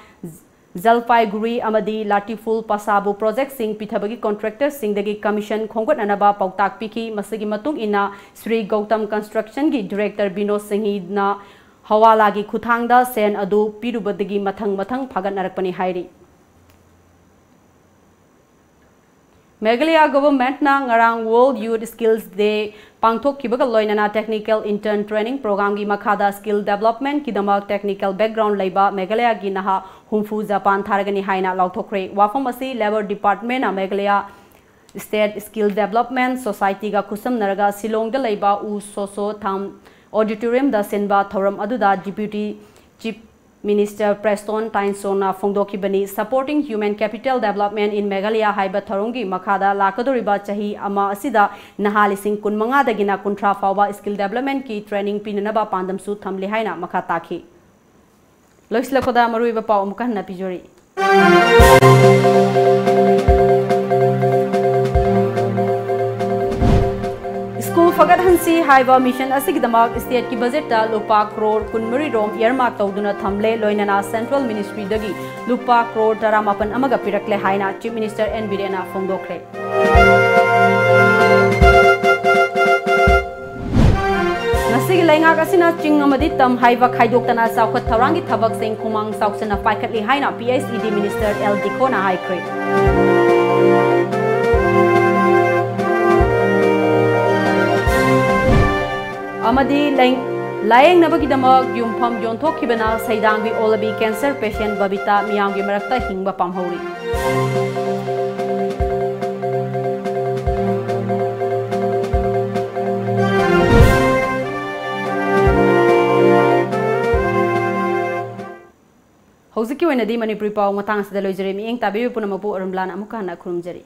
ꯖꯜꯄꯥꯏꯒꯨꯔꯤ ꯑꯃꯗꯤ ꯂꯥꯇꯤꯐꯨꯜ ꯄꯥꯁꯥꯕꯨ projectꯁꯤꯡ ꯄꯤꯊꯕꯒꯤ contractorꯁꯤꯡꯗꯒꯤ commission ꯈꯣꯝꯒꯠꯅꯅꯕ ꯄꯥꯎꯇꯥꯛ ꯄꯤꯈꯤ꯫ ꯃꯁꯤꯒꯤ ꯃꯇꯨꯡ ꯏꯟꯅ, ꯁ꯭ꯔꯤ ꯒꯧꯇꯝ Constructionꯒꯤ director ꯕꯤꯅꯣꯗ ꯁꯤꯡꯍꯤꯅ ꯍꯋꯥꯂꯥꯒꯤ ꯈꯨꯠꯊꯥꯡꯗ ꯁꯦꯟ ꯑꯗꯨ ꯄꯤꯔꯨꯕꯗꯒꯤ ꯃꯊꯪ ꯃꯊꯪ ꯐꯥꯒꯠꯅꯔꯛꯄꯅꯤ ꯍꯥꯏꯔꯤ꯫ Meghalaya governmentꯅ ꯉꯔꯥꯡ World Youth Skills Day ꯄꯥꯡꯊꯣꯛꯈꯤꯕꯒ ꯂꯣꯏꯅꯅ technical intern training programꯒꯤ ꯃꯈꯥꯗ skill developmentꯀꯤꯗꯃꯛ technical background ꯂꯩꯕ ꯃꯦꯘꯥꯂꯌꯥꯒꯤ ꯅꯍꯥ ꯍꯨꯝꯐꯨ ꯖꯄꯥꯟ ꯊꯥꯔꯒꯅꯤ ꯍꯥꯏꯅ ꯂꯥꯎꯊꯣꯛꯈ꯭ꯔꯦ꯫ ꯋꯥꯐꯝ ꯑꯁꯤ Labour Departmentꯅ Meghalaya State Skill Development Society-ꯒ ꯈꯨꯠꯁꯝꯅꯔꯒ ꯁꯤꯂꯣꯡꯗ ꯂꯩꯕ ꯎ ꯁꯣꯁꯣ ꯊꯥꯝ auditorium-ꯗ ꯁꯤꯟꯕ ꯊꯧꯔꯝ ꯑꯗꯨꯗ Deputy Chief Minister Prestone Tynsong-ꯅ ꯐꯣꯡꯗꯣꯛꯈꯤꯕꯅꯤ꯫ Supporting Human Capital Development in Meghalaya ꯍꯥꯏꯕ ꯊꯧꯔꯝꯒꯤ ꯃꯈꯥꯗ ꯂꯥꯛꯀꯗꯧꯔꯤꯕ ꯆꯍꯤ ꯑꯃ ꯑꯁꯤꯗ ꯅꯍꯥ ꯂꯤꯁꯤꯡ ꯀꯨꯟꯃꯉꯥꯗꯒꯤꯅ ꯀꯨꯟꯊ꯭ꯔꯥ ꯐꯥꯎꯕ skill development-ꯀꯤ training ꯄꯤꯅꯅꯕ ꯄꯥꯟꯗꯝꯁꯨ ꯊꯝꯂꯤ ꯍꯥꯏꯅ ꯃꯈꯥ ꯇꯥꯈꯤ꯫ ꯂꯣꯏꯁꯤꯜꯂꯛꯄꯗ ꯃꯔꯨꯑꯣꯏꯕ ꯄꯥꯎ ꯑꯃꯨꯛꯀ ꯍꯟꯅ ꯄꯤꯖꯔꯤ꯫ ꯁ꯭ꯀꯨꯜ ꯐꯒꯠꯍꯟꯁꯤ ꯍꯥꯏꯕ ꯃꯤꯁꯟ ꯑꯁꯤꯒꯤꯗꯃꯛ state-ꯀꯤ budget-ꯇ ꯂꯨꯄꯥ ꯀ꯭ꯔꯣꯔ ꯀꯨꯟꯃꯔꯤ ꯔꯣꯝ earmark ꯇꯧꯗꯨꯅ ꯊꯝꯂꯦ, ꯂꯣꯏꯅꯅ central ministry-ꯗꯒꯤ ꯂꯨꯄꯥ ꯀ꯭ꯔꯣꯔ ꯇꯔꯥꯃꯥꯄꯟ ꯑꯃꯒ ꯄꯤꯔꯛꯂꯦ ꯍꯥꯏꯅ Chief Minister N. ꯕꯤꯔꯦꯟꯅ ꯐꯣꯡꯗꯣꯛꯈ꯭ꯔꯦ꯫ ꯉꯁꯤꯒꯤ ꯂꯩꯉꯥꯛ ꯑꯁꯤꯅ ꯆꯤꯡ ꯑꯃꯗꯤ ꯇꯝ ꯍꯥꯏꯕ ꯈꯥꯏꯗꯣꯛꯇꯅ ꯆꯥꯎꯈꯠ ꯊꯧꯔꯥꯡꯒꯤ ꯊꯕꯛꯁꯤꯡ ꯈꯨꯃꯥꯡ ꯆꯥꯎꯁꯟꯅ ꯄꯥꯏꯈꯠꯂꯤ ꯍꯥꯏꯅ P H E D Minister L. ꯗꯤꯈꯣꯅ ꯍꯥꯏꯈ꯭ꯔꯦ꯫ ꯑꯃꯗꯤ ꯂꯥꯏ-, ꯂꯥꯌꯦꯡꯅꯕꯒꯤꯗꯃꯛ ꯌꯨꯝꯐꯝ ꯌꯣꯟꯊꯣꯛꯈꯤꯕꯅ ꯁꯩꯗꯥꯡꯕꯤ ꯑꯣꯜꯂꯕꯤ cancer patient ꯕꯕꯤꯇꯥ ꯃꯤꯌꯥꯝꯒꯤ ꯃꯔꯛꯇ ꯍꯤꯡꯕ ꯄꯥꯝꯍꯧꯔꯤ꯫ ꯍꯧꯖꯤꯛꯀꯤ ꯑꯣꯏꯅꯗꯤ ꯃꯅꯤꯄꯨꯔꯤ ꯄꯥꯎ ꯃꯇꯥꯡ ꯑꯁꯤꯗ ꯂꯣꯏꯖꯔꯦ꯫ ꯃꯤꯠꯌꯦꯡ ꯇꯥꯕꯤꯕ ꯄꯨꯝꯅꯃꯛꯄꯨ ꯑꯔꯨꯝꯂꯥꯅ ꯑꯃꯨꯛꯀ ꯍꯟꯅ ꯈꯨꯔꯨꯝꯖꯔꯤ꯫